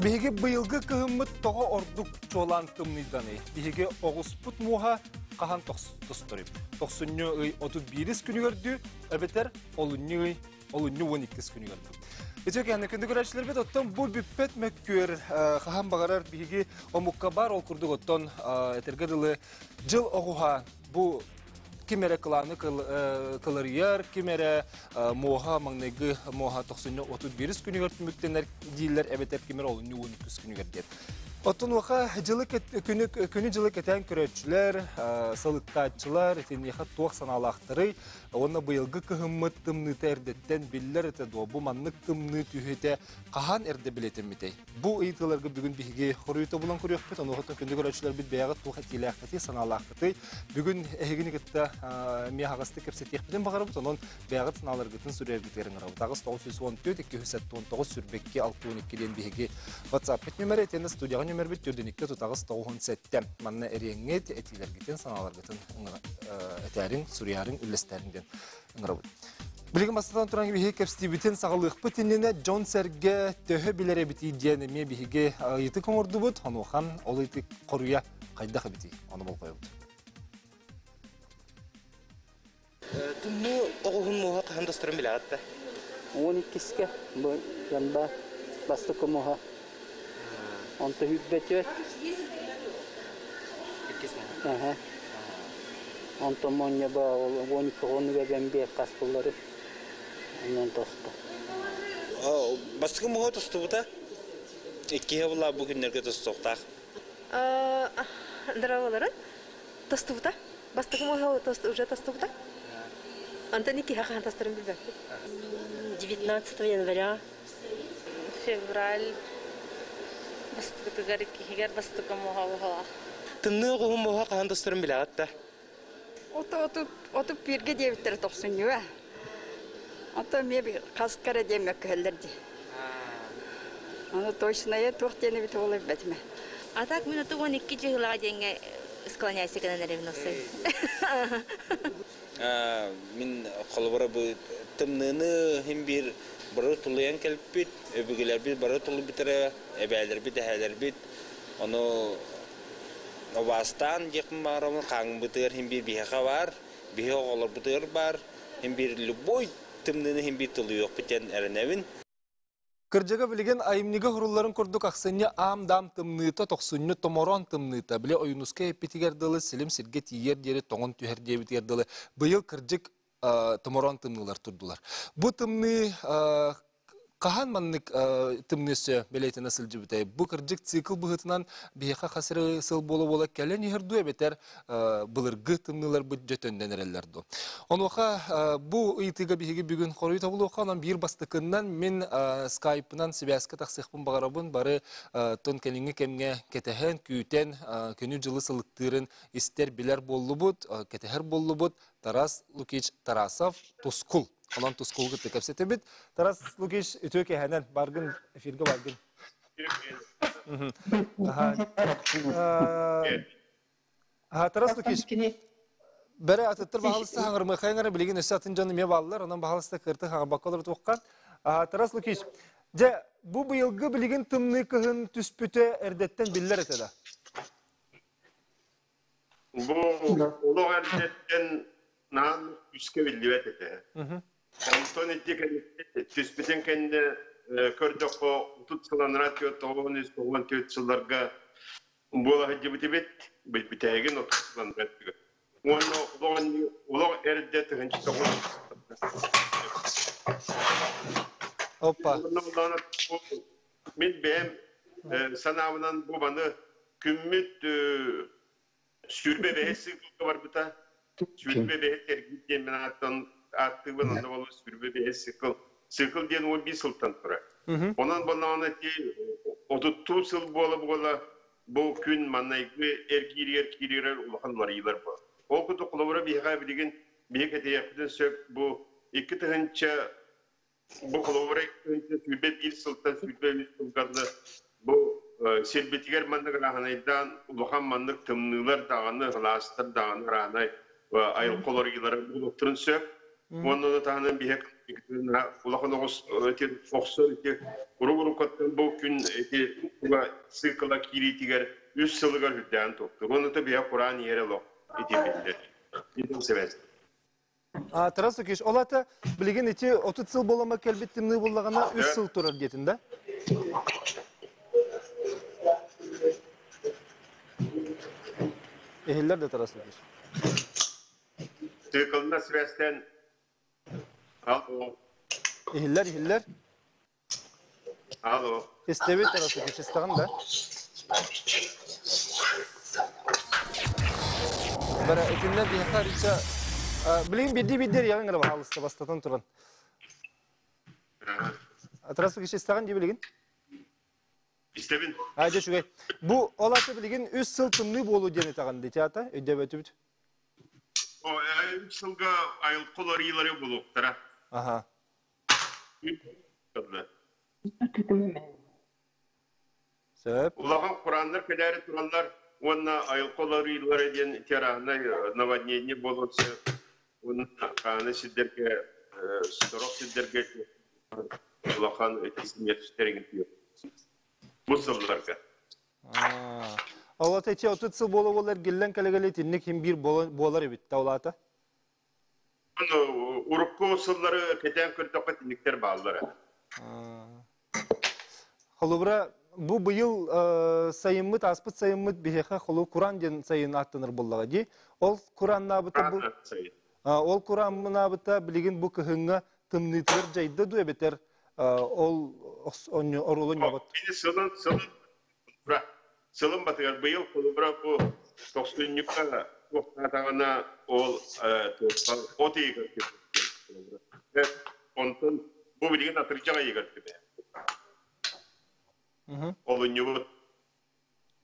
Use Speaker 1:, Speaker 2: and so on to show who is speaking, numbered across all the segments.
Speaker 1: Биһиги быйылгы кыһыммыт тоҕо ордук чуолаан тымныйданый? Биһиги оҕуспут муоһа хаһан тостуруй? Тохсунньу ый 31 күнүгэр дүү, эбэтэр олунньу ый олунньу 12 күнүгэр дүү. Үтүө кэһини күндү көрөөччүлэрбит, оттон бу бүппэт мөккүөр хаһан баҕарар биһиги омукка бар, ол курдук оттон этэргэ дылы дьыл оҕуһа бу ким эрэ кылааны кыларыйар, ким эрэ муоһа маҥнайгы муоһа тохсунньу 31 күнүгэр түмүктэнэр дииллэр эбэтэр ким эрэ олунньу 12 күнүгэр диэн. Оттон уоха дьылы күнү күнү дьылы кэтээн көрөөччүлэр, сылыктааччылар итиниэхэ туох санаалаахтарый? Уонна быйылгы кыһыммыт тымныыта эрдэттэн биллэр этэ дуо? Бу маннык тымныы түһүтэ хаһан эрдэ билэтиммитэй? Бу ыйытыыларга бүгүн биһиги хоруйу тобулан көрүөхпүт. Онуоха күндү көрөөччүлэрбит бэйэҕит туох этиилээххитий, санаалааххытый? Бүгүн эһигини кытта эмиэ аһаҕастык кэпсэтиэхпитин баҕарабыт. Онон бэйэҕит санааларгытын суруйаргытыгар ыҥырабыт. 8 914 279 22 62 диэн биһиги WhatsApp нүмерэ, итиэннэ студияҕа нүмербит 42 38 97. Манна эрийэҥҥит, этиилэргитин, санааларгытын этээриҥ, суруйаарыҥ, үллэстээриҥ диэн ыҥырабыт. Билигин бастатан туран биһиги кэпсэтиибитин саҕалыахпыт иннинэ дьон-сэргэ төһө билэр эбитий диэн эмиэ биһиги ыйытык оҥордубут. Онуоха ол ыйытык хоруйа хайдах эбитий? Ону болҕойобут.
Speaker 2: Тымныы оҕуһун муоһа хаһан тосторун билэҕит да?
Speaker 3: 12-искэ бу янба бастакы муоһа. Онто хүббэтүөт.
Speaker 2: Иккис муоһа.
Speaker 3: Аха. Онтон монньоба ол 12 хонуга бэмбиэр хаспыллары онон тосто.
Speaker 2: Бастакы муоһа тостубута. Иккиһэ була бу күннэргэ тостуохтаах.
Speaker 4: Здраволарын тостубута. Бастакы муоһа уже тостубута. Онтон иккиһэ хаһан тостарын билбэппин.
Speaker 5: 19 января.
Speaker 6: Февраль бастакытыгар иккиһигэр бастакы муоһа буолар.
Speaker 2: Тымныы оҕуһун муоһа хаһан тосторун билэҕит да?
Speaker 7: 31-гэ диэбиттэрэ тохсунньуга. Ото эмиэ хаскара диэн мөккүһэллэр дии. Ону точное туох диэни бит ол билбэтим.
Speaker 4: А так мин ото 12 дьыһылаҕа диэҥҥэ склоняйся гынан эрэбин осой.
Speaker 2: Мин холобура бу тымныыны иһин биир бары тулуйан кэлбит, өбүгэлэрбит бары тулуйбуттара, эбээлэрбит, эһээлэрбит ону убаастаан диэхпин баҕарабын, хаҥбытыгар иһин биир биһиэхэ баар, биһи оҕолорбутугар баар, иһин биир любой тымныыны иһин биир тулуйуохпут диэн эрэнэбин.
Speaker 1: Кырдьыга билигин айымньыга хурулларын курдук ахсынньы аам-даам тымныыта, тохсунньу томороон тымныыта, били Ойуунускай эппитигэр дылы силим сиргэ тиийэр диэри тоҥон түһэр диэбитигэр дылы быйыл кырдьык томороон тымныылар турдулар. Бу тымныы хаһан маннык тымныы өссө бэлиэтэнэ сылдьыбытай? Бу кырдьык цикл быһыытынан биһиэхэ хас эрэ сыл буола-буола кэлэн иһэр дуу эбэтэр былыргы тымныыларбыт дьөтөннөн эрэллэр дуу? Онуоха бу ыйытыыга биһиги бүгүн хоруй тобулуохха, онон биир бастакыннан мин скайпынан сибээскэ тахсыахпын баҕарабын. Бары тон кэлиҥҥи кэмҥэ кэтэһэн, күүтэн, күнү-дьылы сылыктыырын истэр, билэр буоллубут, кэтэһэр буоллубут. Тарас Лукич Тарасов Тускул. Онон Тускулу кытта кэпсэтэбит. Тарас Лукич, үтүө кэһэнэн, баргын, эфиргэ баргын. Тарас Лукич, бэрэ атыттар баһалыста хаҥырмыхайҥара билигин өссө атын дьон эмиэ бааллар, онон баһалыста кырты хаҥырбакка олорутуохха. Тарас Лукич, дьэ, бу быйылгы билигин тымныы кыһын түспүтэ эрдэттэн биллэр этэ да?
Speaker 8: Бу олох эрдэттэн наан күүскэ биллибэт этэ. Онтон ити түспүтүн кэннэ көрдөххө 30 сыл анараа 93-94 сылларга буола сылдьыбыт эбит, бүтэһигин 30 сыл анараа өттүгэр. Уонна олох эрдэ 1900
Speaker 1: Опа.
Speaker 8: Мин бэйэм санаабынан бу маны күммүт 25 циклга барбыта. 25 эргиир диэн мин ааттан ааттыыбын онно болу 25 цикл. Цикл диэн 11 сылтан турар. Онон банаана ти 30 сыл буола-буола бу күн маннайгы эргииригэр кииригэр улахан уларыйыылар буолар. Ол курдук холобура биһиэхэ билигин биһиги кэтиэхпитин сөп бу 2000 бу холобура 21 сылтан 23 сылга бу сирбитигэр маннык ырааһынайдаан улахан маннык тымныылар даҕаны, сылаастар даҕаны ырааһынай айылҕа уларыйыылара буолуохтарын сөп. Онно таһынан биһек улахан оҕус ити охсор ити уру-уруккаттан бу күн ити цикла киириитигэр үс сылыгар үрдээн туттур. Онно та биһе Куран иһэр олох ити биллэр. Итин себес.
Speaker 1: Тарас Лукич, ол ата билигин ити 30 сыл болама келбит тымныы буллагана 3 сыл турар диэтин да? Ehiller de Тарас Лукич.
Speaker 8: Циклына связьтен. Алло.
Speaker 1: Ehiller, ehiller.
Speaker 8: Алло.
Speaker 1: Истебит Тарас Лукич, истэҕин да? Бара итиннэ биһиэхэ арыйса билигин бирдии бирдер яҕын эрэ баһаалыста бастатан туран. Тарас Лукич, истэҕин дии билигин?
Speaker 8: Истэбин.
Speaker 1: А, дьэ үчүгэй. Бу ол аты билигин үс сыл тымныы буолуу диэн этэҕин дии театр, өйдөбөтүбүт.
Speaker 8: О, үс сылга айылқы уларыйыылары булуохтара.
Speaker 1: Аха. Сөп.
Speaker 8: Улахан курааннар кэлээри тураллар уонна айылҕа уларыйыылара диэн тираһынай наводнение буолуон сөп. Уонна хааны сирдэргэ, сорох сирдэргэ улахан тиһимиэттэрин бу сылларга.
Speaker 1: Ол эти 30 сыл буола буола эргиллэн кэлэгэли итинник хим биир буолар эбит та улаата.
Speaker 8: Урукку сыллары кэтээн көрдөххө итинниктэр бааллара.
Speaker 1: Холобура, бу быйыл сайыммыт, ааспыт сайыммыт биһиэхэ холу куран диэн сайын ааттанар буоллаҕа дии. Ол кураннаабыта бу ол курааннаабыта билигин бу кыһыҥҥа тымныытыгар дьайда дуу эбэтэр ол оруолун ньобот.
Speaker 8: Кини сылын сылын сылын батыгар быйыл холобура бу тохсунньуга туохтаатаҕына ол от ыйыгар онтон бу билигин атырдьах ыйыгар түбэһэр. Олунньубут.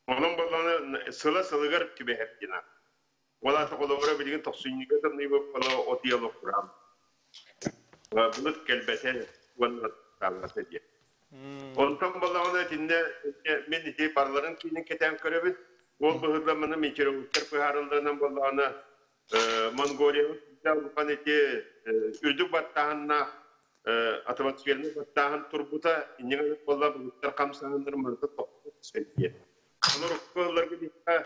Speaker 8: Онон боллоҕуна сыла сылыгар түбэһэр диэн Ол аата холобура билигин тохсунньуга тымныйбыт бола от ыйа олохтураам. Былыт кэлбэтэ уонна тааллата диэн. Онтон боллоҕуна итиннэ мин ити барыларын киинин кэтээн көрөбүн. Ол быһыыламмына метеорологтар быһаарылларынан боллоҕуна Монголияҕа улахан ити үрдүк баттааһыннаах атмосфернай баттааһын турбута инньэ буолла былыттар хамсааһыннарын барыта тохтуу түспэт диэн. Онон урукку ыалларга диэххэ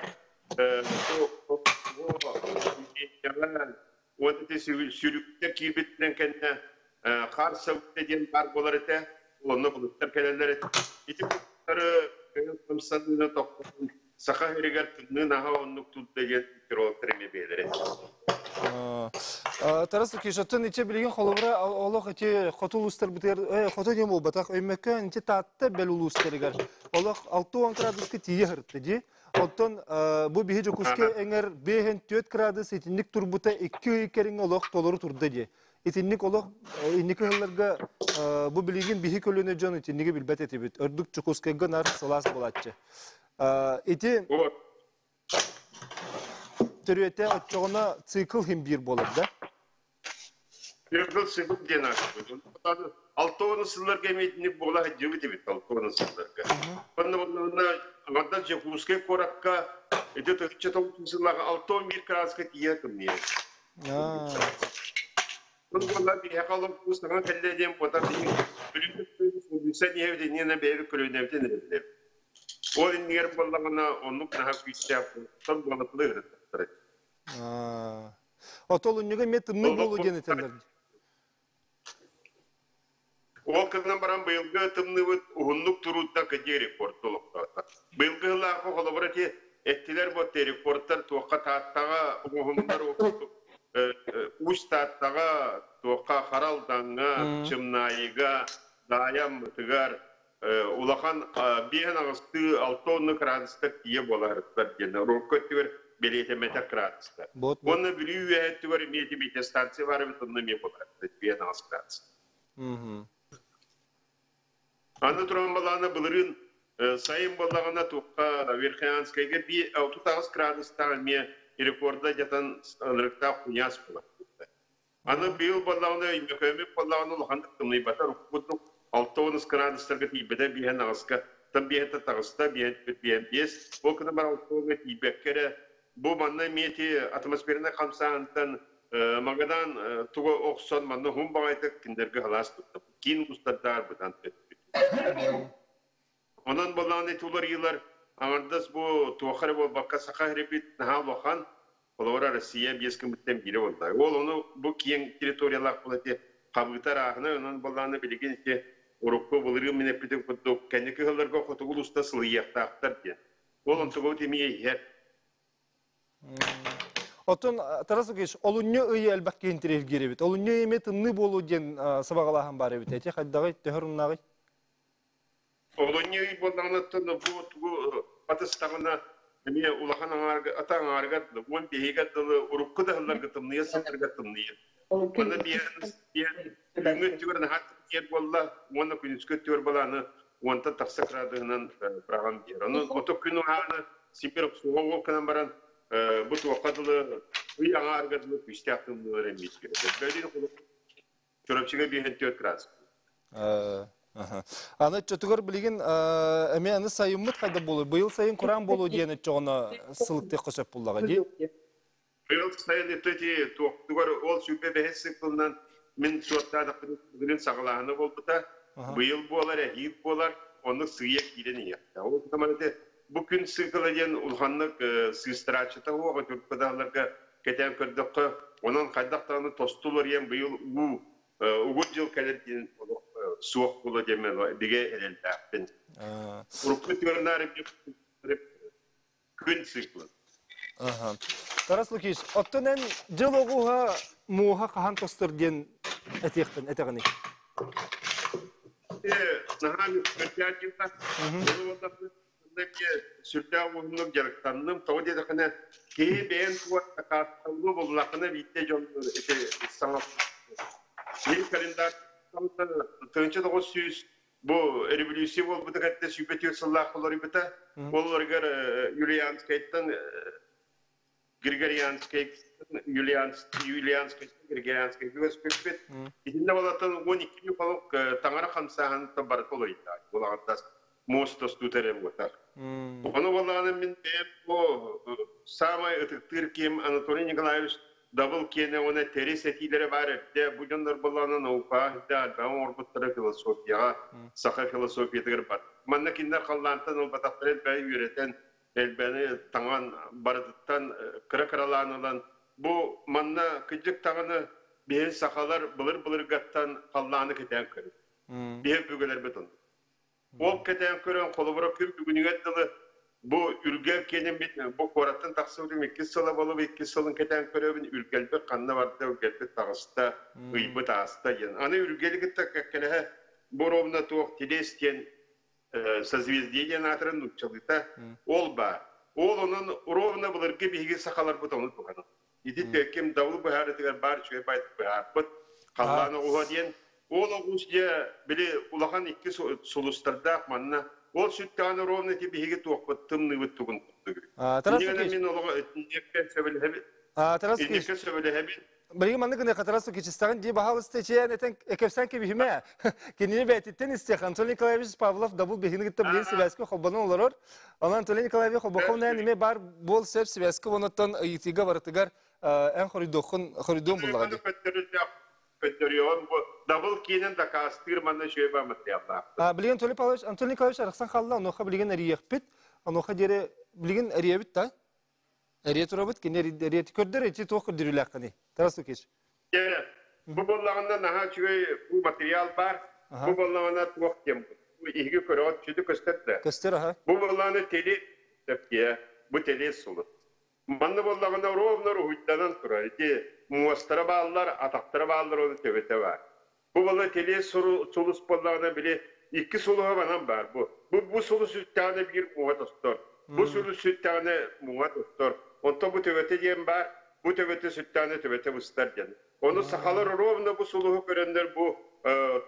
Speaker 8: уон ити сүлүктэр киирбиттэрин кэннэ хаар сабыта диэн баар буолар этэ. Онно былыттар кэлэллэр этэ. Ити былыттары хамсаныыны тохтотон Саха сиригэр тымныы наһаа оннук турда диэн метеорологтар эмиэ бэйэлэрэ.
Speaker 1: Тарас Лукич, оттон ити билигин холобура олох ити хоту улуустарбытыгар, хоту диэн буолбатах, Өймөкөөн ити Таатта бэл улуустарыгар олох 60 градуска тиийэ сырытта дии. Оттон бу биһи Дьокуускай эҥэр 5-4 градус итинник турбута 2 ый кэриҥэ олох толору турда дии. Итинник олох инники ыһылларга бу билигин биһи көлүөнэ дьон итинниги билбэт этибит. Өрдүк Дьокуускайга нар сылаас буолааччы. Ити төрүөтэ оччоҕуна цикл хим биир буолар да?
Speaker 8: Цикл цикл диэн ааттыыбыт. Алта сылларга эмиэ буола сылдьыбыт эбит алта сылларга. Онно онно аҥардас Дьокуускай куоракка ити тыһыынча сыллааҕы 61 кырааска тиийэ тымныйа. Бұл буолла биһиэхэ олорбут саҥа кэллэ диэн буотар бүлүүсэ диэбит иннинэ бэйэбит көлүөнэбитин эрэллэр. Ол иннигэр буоллаҕына оннук наһаа күүстээх тон буолатылы ыһыттахтара.
Speaker 1: Отолунньуга эмиэ тымныы буолу диэн этэллэр.
Speaker 8: Ол кыннан баран быйылгы тымныыбыт уһуннук туруутта кыдьыы рекорд олохтоото. Быйылгы сыллаахха холобура ити эттилэр бу рекордтар туохха Тааттаҕа оҥоһуннар Усть Тааттаҕа туохха Харалдаҥҥа, Чымнаайыга, Даайаммытыгар улахан биэһин аҕыстыы алта онну кыраадыстар тиийэ буоларыттар диэн урукку өттүгэр бэлиэтэммэтэх кыраадыстар. Уонна Бүлүү үөһэ өттүгэр эмиэ ити метеостанция баар эбит онно эмиэ буолар 5-8 градус. Аны туран балаана былырыын сайын буоллаҕына туохха Верхоянскайга 38 градустаах эмиэ рекорда дьатан ынырыктаах куйаас буолар. Аны быйыл буоллаҕына Өймөкөөмүк буоллаҕына улаханнык тымныйбата курдук 60 градустарга тиийбэтэ биэһэн аҕыска тан биэһэн таҕыста биэһэн биэһэн биэс ол гынан баран алтауонга тиийбэккэ эрэ бу манна эмиэ ити атмосфернай хамсааһынтан. Магадан туга охсон манна хум баҕайытык кинилэргэ халаас тутта. Киин устардар бытан өттүт. Онон боллааны туларыйлар аңардас бу туохары болбакка саха хирибит наһаа улахан холобура Россия биэс кымыттан биирэ болла. Ол ону бу киэҥ территориялаах була хабыытар ааһына онон боллааны билигин ити урукку былырыын мин эппитим курдук кэнники ыһылларга хотугу улууста сылыйыахтаахтар диэн. Ол онтугу тимиэ иһэр.
Speaker 1: Оттон Тарас Лукич, олунньу ыйы элбэх киһи интэриэһиргиир эбит. Олунньу ыйы эмиэ тымныы буолуо диэн сабаҕалааһын баар эбит. Эти хайдаҕый, төһөр умнааҕый?
Speaker 8: Олунньу ый буоллаҕына бу тугу батыстаҕына эмиэ улахан аҥаарга ата аҥаарыгар уон биэһигэр дылы урукку да ыһылларга тымныйа сылларга тымныйа. Манна бүгүҥҥү өттүгэр наһаа тымныйар буолла уонна күнүскү өттүгэр балааны уонтан тахса кыраадыһынан быраҕан биэр. Онон ото күн уһааны сибир охсуһа уол гынан баран бу туохха дылы ый аҥаарыгар дылы күүстээх тымныылар эмиэ түһэллэр. Чурапчыга 54 градус.
Speaker 1: Аны оччотугар билигин эмиэ аны сайыммыт хайда буолуой? Быйыл сайын кураан буолуо диэн оччоҕуна сылыктыахха сөп буллаҕа дии.
Speaker 8: Быйыл сайын ити туохтугар ол сүүрбэ бэһис циклынан мин суоттаатахпына бүгүнүн саҕалааһына буолбута. Быйыл буолар, эһиил буолар, оннук сыыйа киирэн иһиэхтээх. Ол гынан ити бу күн цикла диэн улаханнык сыыстарааччыта суох өтүрпэдааларга кэтээн көрдөххө, онон хайдах даҕаны тосту уларыйан быйыл уу угут дьыл кэлэр диэн олох суох буолуо диэн бигэ эрэллээхпин. Урукку түөрнаар күн цикла.
Speaker 1: Тарас Лукич, оттон эн дьыл оҕуһа муоһа хаһан тостор диэн этиэхпин этэҕиний?
Speaker 8: Наһаа сүрдээх уһуннук дьарыктанным. Тоҕо диэтэххинэ, киһи бэйэн тугар дакаастабылы буллаххына биирдэ дьон ити саҥа Киһи календарь 1900 бу революция буолбута кэннэ 104 сыллаах олоруйбута. Ол олоргар Юлианскайтан Григорианскай Юлианскай Григорианскай көспүппүт. Итиннэ болатан 12 холук таҥара хамсааһыныттан барыта олоруйда. Булаҕардас муос тостуута эрэ буотар. Ону боллаҕына мин бэйэм бу саамай ытыктыыр киһим Анатолий Николаевич Дабыл киэнэ уонна тэрис этиилэрэ баар эрдэ бу дьоннор боллаҕына наукаҕа сирдэ элбэҕи оҥорбуттара философияҕа, саха философиятыгар бар. Манна кинилэр халлаантан ылбатахтара элбэҕи үөрэтэн элбэни таҥан барытыттан кыра-кыралаан ылан бу манна кыдьык даҕаны биһи сахалар былыр-былыргаттан халлааны кэтээн көрөбүт. Биһи өбүгэлэрбит оннук. Ол кэтээн көрөн холобура күн бүгүнүгэр дылы бу Үргэл киэниммит бу куораттан тахсыбытым иккис сыла буолуо иккис сылын кэтээн көрөбүн Үргэлбит ханна барда Үргэлбит таҕыста ыйбыт ааста диэн. Аны Үргэли кытта кэккэлэһэ бу ровно туох Телес диэн созвездие диэн аатыран нууччалыыта ол баар. Ол онон ровно былыргы биһиги сахаларбыт ону туһанар. Ити ким дабыл быһаарытыгар баар үчүгэй баайдык быһаарбыт. Халлаан оҕуһа диэн. Ол оҕус дьэ били улахан икки сулустардаах манна. Ол сүттэҕинэ ровно ити биһиги туохпут тымныыбыт тугун курдук. Иннигэнэ мин олоҕо инникке сөбүлэһэбин. Инникке сөбүлэһэбин.
Speaker 1: Билигин маннык гыныахха Тарас Лукичистаҕын дии баһаалыста ичээн этэн кэпсээн кэбиһимэ. Кинини бэйэтиттэн истиэх Анатолий Николаевич Павлов дабыл биһигини кытта билигин сибээскэ холбонон олорор. Онон Анатолий Николаевич Холбоховнаан эмиэ баар буол сөп сибээскэ онуттан ыйытыыга барытыгар эн хоруйдуоххун хоруйдуон буллаҕа дии.
Speaker 8: Көттөрүөҕүм бу дабыл киэнин дакаастыыр манна үчүгэй баа материаллаахпыт.
Speaker 1: Билигин Анатолий Павлович Анатолий Николаевич арахсан хаалла онуоха билигин эрийиэхпит. Онуоха диэри билигин эрийэбит да Эрийэ турабыт, кини эрийэ көрдөр ити туох көрдөрүүлээххиний? Тарас Лукич.
Speaker 8: Бу буоллаҕына наһаа үчүгэй бу материал баар. Бу буоллаҕына туох диэн бу иһиги көрөҕүт сүдү көстөр да.
Speaker 1: Көстөр аха.
Speaker 8: Бу буоллаҕына теле тэпкиэ, бу теле сулу. Манна буоллаҕына ровно уруһуйданан турар. Ити муостара бааллар, атахтара бааллар, оны төбөтө баар. Бу буолла теле сулус буоллаҕына били икки сулуһа банан баар бу. Бу сулус сүттэҕинэ биир муҥа тостор. Бу сулус сүттэҕинэ муҥа тостор. Онтон бу төбөтө диэн баар, бу төбөтө сүттэҕинэ төбөтө быстар диэн. Ону сахалар ровно бу сулуһу көрөннөр бу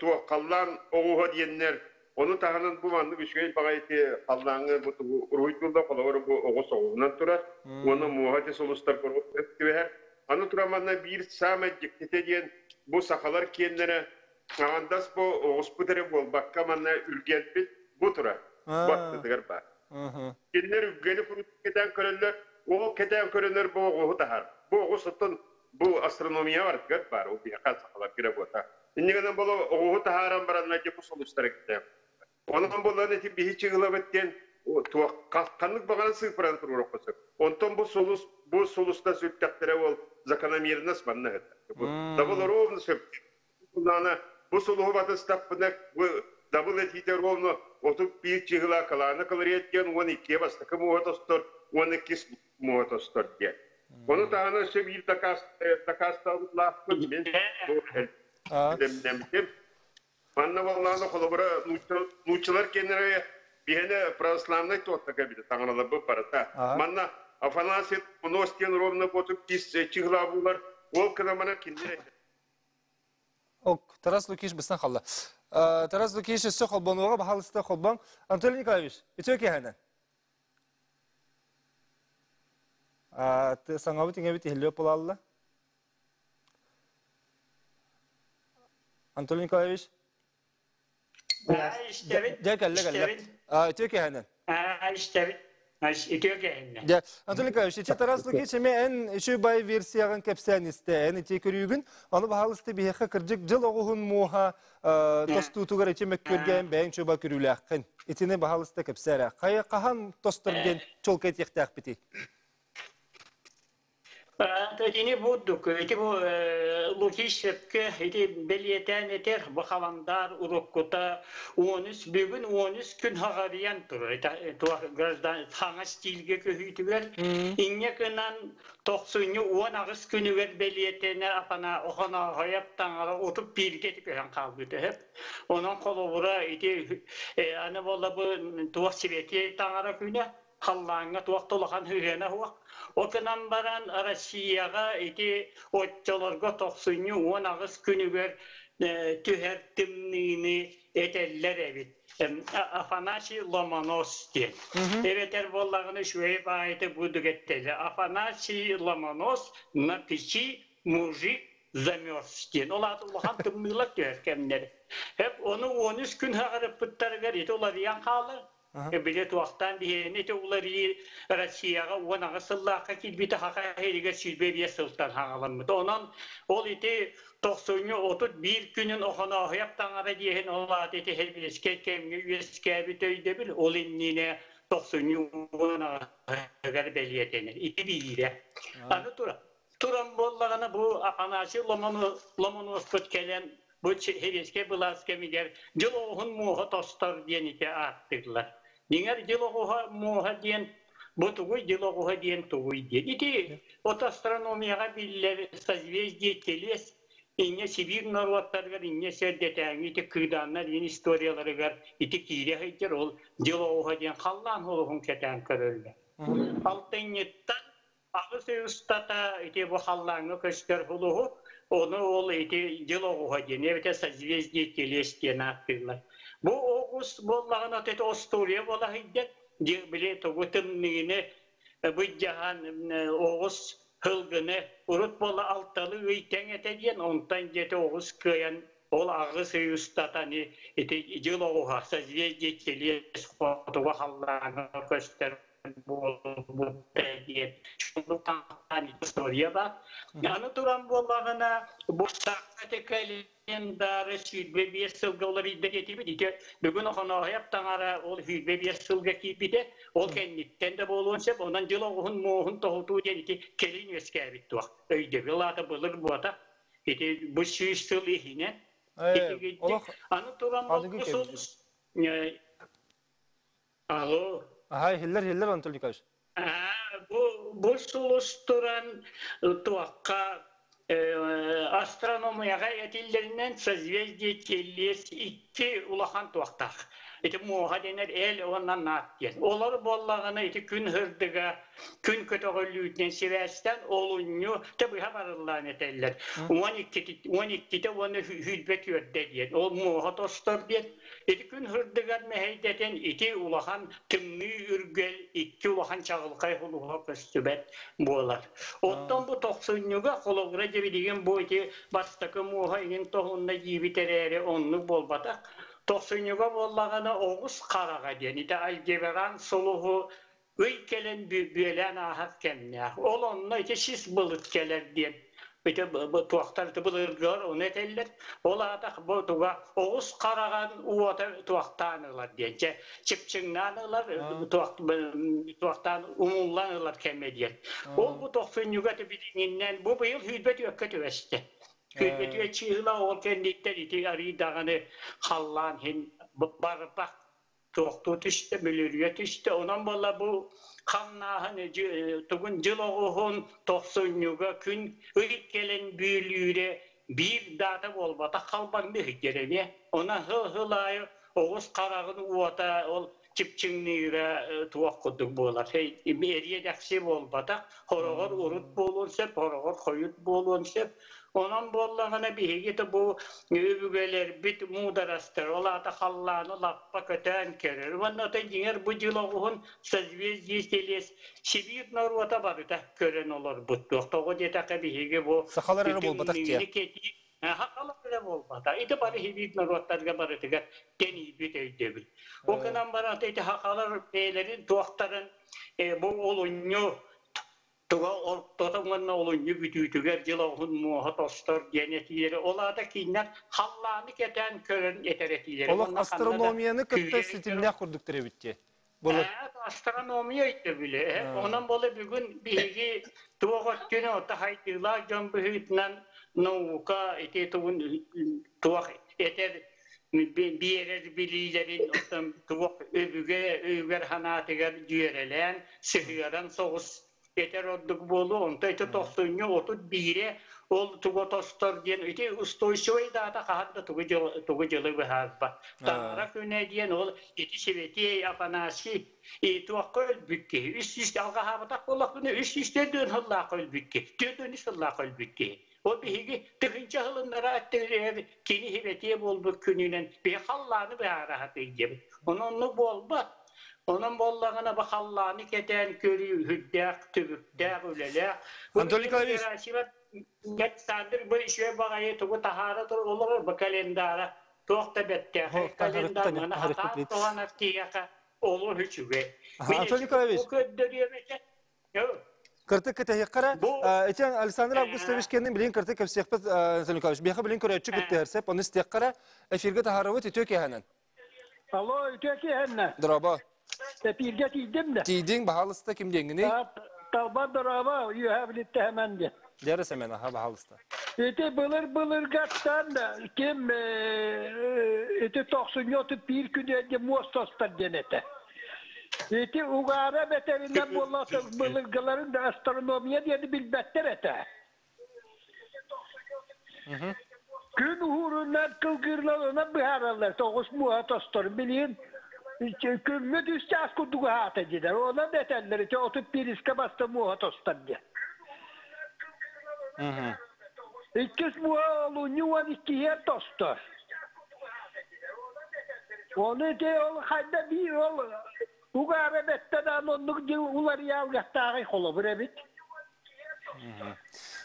Speaker 8: туох халлаан оҕуһа диэннэр ону таһынан бу маннык үчүгэй баҕайы ити халлааҥҥа бу тугу уруһуйдууллар холобур бу оҕус оҕуһунан турар уонна муоһа ити сулустар түбэһэр. Аны туран манна биир саамай дьиктитэ диэн бу сахалар киэннэрэ аҥардас бу оҕуспут эрэ буолбакка манна үргэлбит бу турар бу аттытыгар баар. Кинилэр үргэли куруук кэтээн көрөллөр, ол кэтээн көрөнөр бу оҕуһу таһар. Бу оҕус оттон Бу астрономия барытыгар баар, ол биһиэхэ сахаларга эрэ буота. Инньэ гынан боло оҕуһу таһааран баран дьэ бу сулустары кытта. Онон боллон ити биһи чыгылабыт диэн туох ханнык баҕарар сыыппараны туруорукка сөп. Онтон бу сулус бу сулустан сүттэхтэрэ ол закономерность манна ыһыттар. Бу дабыл ровно сөп. Бу сулуһу батыстаппына бу дабыл этиитэ ровно 31 чыгыла калаана кыларыйат диэн 12 бастакы муоһа тостор, 12 муоһа тостор диэн. Ону таһынан өссө биир дакаастабыллаахпын мин бу элбэмнэммитим. Манна буоллаҕына холобура нууччалар кэннэрэ биһэнэ православнай туоттака эбитэ таҥараларбыт барыта. Манна Афанасий Ломонос диэн ровно буотук кис чыгылаабылар ол кынамана кинилэр
Speaker 1: Ок, Тарас Лукич быстан халла. Тарас Лукич өссө холбонуоҕа баһаалыста холбоҥ. Анатолий Николаевич, үтүө киэһэнэн. Саҥабыт иҥэбит иһиллиэ буолалла. Анатолий Николаевич.
Speaker 9: Истэбит.
Speaker 1: Дьэ кэллэ кэллэ. Үтүө киэһэнэн.
Speaker 9: Истэбит. Үтүө киэһэнэн.
Speaker 1: Дьэ, Анатолий Николаевич, ити Тарас Лукич эмиэ эн үчүгэй бай версияҕын кэпсээн истэ, эн ити көрүүгүн, ону баһаалыста биһиэхэ кырдьык дьыл оҕуһун муоһа тостуутугар ити мөккүөргээн бэйэҥ чуба көрүүлээххин. Итини баһаалыста кэпсээ эрэ. Хайа хаһан тостор диэн чуолкай этиэхтээхпитий?
Speaker 9: Итини бурдук, ити бу Лукич сөпкө ити бэлиэтээн этэр, бу халандаар уруккута 13 бүгүн 13 күн хаҕарыйан турар. Туох граждан хаҥас стильгэ көһүүтүгэр инньэ гынан тохсунньу 18 күнүгэр бэлиэтэнэ апана Охонооһойоп таҥара 31-гэ көһөн хаалбыт үһү. Онон холобура ити аны буолла бу туох сибэтиэй таҥара күнэ халлааҥҥа туох да улахан сыһыана суох. Ол гынан баран Россияҕа ити оччолорго тохсунньу 18 күнүгэр түһэр тымныыны этэллэр эбит. Афанасий Ломонос диэн. Эбэтэр буоллаҕына үчүгэй баайыты бурдук эттэллэр. Афанасий Ломонос на печи мужик замерз диэн. Ол аата улахан тымныылар түһэр кэмнэр. Эп ону 13 күн хаҕарыппыттарыгар ити уларыйан хаалар. Били туохтаан биһиэни ити уларыйыы Россияҕа 18 сыллаахха киирбитэ Саха сиригэр 25 сылтан хаҕаламмыта. Онон ол ити тохсунньу 31 күнүн Охонооһуйап таҥара диэһин ол аата ити сэбиэскэй кэмҥэ үөскээбит өйдөбүл ол иннинэ тохсунньу уон аҕыһыгар бэлиэтэнэр. Ити биирэ. Аны туран туран буоллаҕына бу Афанасий Ломоноспут кэлэн бу сэбиэскэй былаас кэмигэр дьыл оҕуһун муоһа тостор диэн ити ааттыыллар. Дьиҥэр дьыл оҕуһа муоһа диэн бу тугуй дьыл оҕуһа диэн тугуй диэн. Ити от астрономияҕа биллэр созвездие Телес инньэ Сибиир норуоттарыгар инньэ сэрдэтээҥи ити кыыдааннар иин историяларыгар ити киирэ сылдьар ол дьыл оҕуһа диэн халлаан холуһун кэтээн көрөллөр. Алтынньыттан аҕыс ый устата ити бу халлааҥҥа көстөр сулуһу, ону ол ити дьыл оҕуһа диэн, эбэтэр созвездие Телес диэн ааттыыллар. Бу оҕус буоллаҕына ити остуоруйа буола сылдьар, били тугу тымныыны быдьаһан оҕус сылгыны урут буола алталы ый тэҥ этэ диэн, онтон дьиэтэ оҕус кыайан ол аҕыс ый устата ити дьыл оҕуһа созвездие Телес хотугу халлааҥҥа көстөр буолбута диэн история бар. Аны туран буоллаҕына, бу саха календары 25 сылга уларыйда диэтибит. Ити бүгүн Охонооһойоп таҥара ол 25 сылга киирбитэ, ол кэнниттэн да буолуон сөп. Онон дьыл оҕуһун муоһун тоһутуу диэн ити кэлин үөскээбит туох өйдөбүл аата былыр буота. Ити бу 100 сыл иһинэн.
Speaker 1: Олох
Speaker 9: Аны туран
Speaker 1: аныгы
Speaker 9: бу
Speaker 1: кэм.
Speaker 9: Алло.
Speaker 1: Аха, иһиллэр, иһиллэр, Анатолий Николаевич.
Speaker 9: Бу бу сулус туран туохха астрономияҕа этиллэринэн созвездие Теллес икки улахан туохтаах. Ити муоһа дэнэр Эл уонна Нат диэн. Олор буоллаҕына ити күн сырдыга күн көтөҕүллүүтүнэн сибээстээн олунньу быһа барыллаан этэллэр. 12-тэ уонна 24-дэ диэн. Ол муоһа тостор диэн. Ити күн сырдыгар мэһэйдэтэн ити улахан тымныы үргэл икки улахан чаҕылхай сулуһа көстүбэт буолар. Оттон бу тохсунньуга холобура дьэ билигин бу ити бастакы муоһа иҥин тоһунна диибит эрээри оннук буолбатах. Тохсунньуга буоллаҕына оҕус хараҕа диэн ити Альдебаран сулуһу ый кэлэн бүөлээн ааһар кэмнээх. Ол онно ити сис былыт кэлэр диэн. Ити туохтар былыргылар ону этэллэр. Ол аата бу туга оҕус хараҕан уота туохтаан ылар диэн. Чэ, чыпчыҥнаан ылар, туохтаан умуллан ылар кэмэ диэн. Ол бу тохсунньуга билиҥиннэн бу быйыл сүүрбэ түөккэ түбэстэ. Сүүрбэ түөрт чыыһыла ол кэнниттэн ити арыый даҕаны халлаан иһин барбах туохтуу түстэ, мүлүрүйэ түстэ. Онон буолла бу хамнааһын тугун дьыл оҕуһун тохсунньуга күн ый кэлэн бүөлүүрэ биир даата буолбатах халбаҥныы сылдьар эмиэ. Онон сыл-сыл аайы оҕус хараҕын уота ол чыпчыҥныыра туох курдук буолар. Эриэ-дэхси буолбатах. Хороҕор урут буолуон сөп, хороҕор хойут буолуон сөп. Онон буоллаҕына биһиги да бу өбүгэлэрбит муударастар, ол аата халлааны лаппа көтөөн көрөр. Уонна отой дьиҥэр бу дьыл оҕуһун созвездие телес Сибиир норуота барыта көрөн олорбут. Тоҕо диэтэххэ биһиги бу
Speaker 1: Сахалар эрэ буолбатах диэ.
Speaker 9: кэтии сахалар эрэ буолбатах. Ити бары Сибиир норуоттарга барытыгар тэнийбит өйдөбүл. Ол гынан баран ити сахалар бэйэлэрин туохтарын бу олунньу Туга ортото уонна олунньу бүтүүтүгэр дьыл оҕуһун муоһа тостор диэн этиилэри, ол аата кинилэр халлааны кэтээн көрөн этэр этиилэри.
Speaker 1: Олох астрономияны кытта ситимнээх курдуктар эбит дии.
Speaker 9: Былыр. Астрономия өйдөбүлэ. Онон бола бүгүн биһиги туох өттүнэ ото хайдыылаах дьон быһыытынан наука ити тугун туох этэр биэрэр билиилэрин оттон туох өбүгэ өйүгэр санаатыгар дьүөрэлээн сыһыаран соҕус этэр ордук буолуо. Онто ити тохсунньу 31-э ол туга тостор диэн ити устойчивый даата хаһан да тугу тугу дьылы быһаарбат. Таҥара күнэ диэн ол ити Сибэтиэй Афанасий и туохха өлбүт киһи 300 алҕаһаабатах буоллахпына 304 сыллаахха өлбүт киһи 43 сыллаахха өлбүт киһи. Ол биһиги тыһыынча сылыннара өттүгэр кини сибэтиэ буолбут күнүнэн биһи халлааны быһаара сатыыр диэбит. Онон оннук буолбат. Онон буоллаҕына бу халлааны кэтээн көрүү үрдээх, түбүктээх, үлэлээх.
Speaker 1: Анатолий Николаевич.
Speaker 9: Александр бу үчүгэй баҕайы тугу таһаара олорор бу календара туох да бэртээхэй календар маны хатаан туһанар киһиэхэ олус үчүгэй.
Speaker 1: Анатолий Николаевич.
Speaker 9: Бу көрдөрүөм этэ.
Speaker 1: Кыртык кэтэһиэххэ Ити Александр Августович кэннин билин кыртык кэпсиэхпит Анатолий Николаевич. Биһиэхэ билин көрөөччү кыттыһар сеп, ону истиэххэ эрэ эфиргэ таһаарабыт үтүө киэһэнэн.
Speaker 10: Алло, үтүө киэһэннэ.
Speaker 1: Дорообо.
Speaker 10: Эпииргэ тиийдим да.
Speaker 1: Тиийдиҥ, баһаалыста ким диэҥҥиний?
Speaker 10: Талба дорообо, үөһэ билитте Сэмэн диэн.
Speaker 1: Дьэрэ Сэмэн, аха, баһаалыста.
Speaker 10: Ити былыр-былыргаттан ким ити тохсунньу 31 күнү диэн муос тостор диэн этэ. Ити угаара бэтэринэн буолла былыргыларын да астрономия диэни билбэттэр этэ. Күн уһуурунан кылгыырынан быһаараллар тоҕус муоһа тостор билигин күммүт үс чаас курдук аһаата дилэр. Онон этэллэр ити 31-искэ баста муоһа тостор диэн. Иккис муоһа олунньу 12-һиэр тостор. Ону ити ол хайда биир ол угаара бэттэ даан оннук дьыл уларыйаалгастааҕый холобур эбит.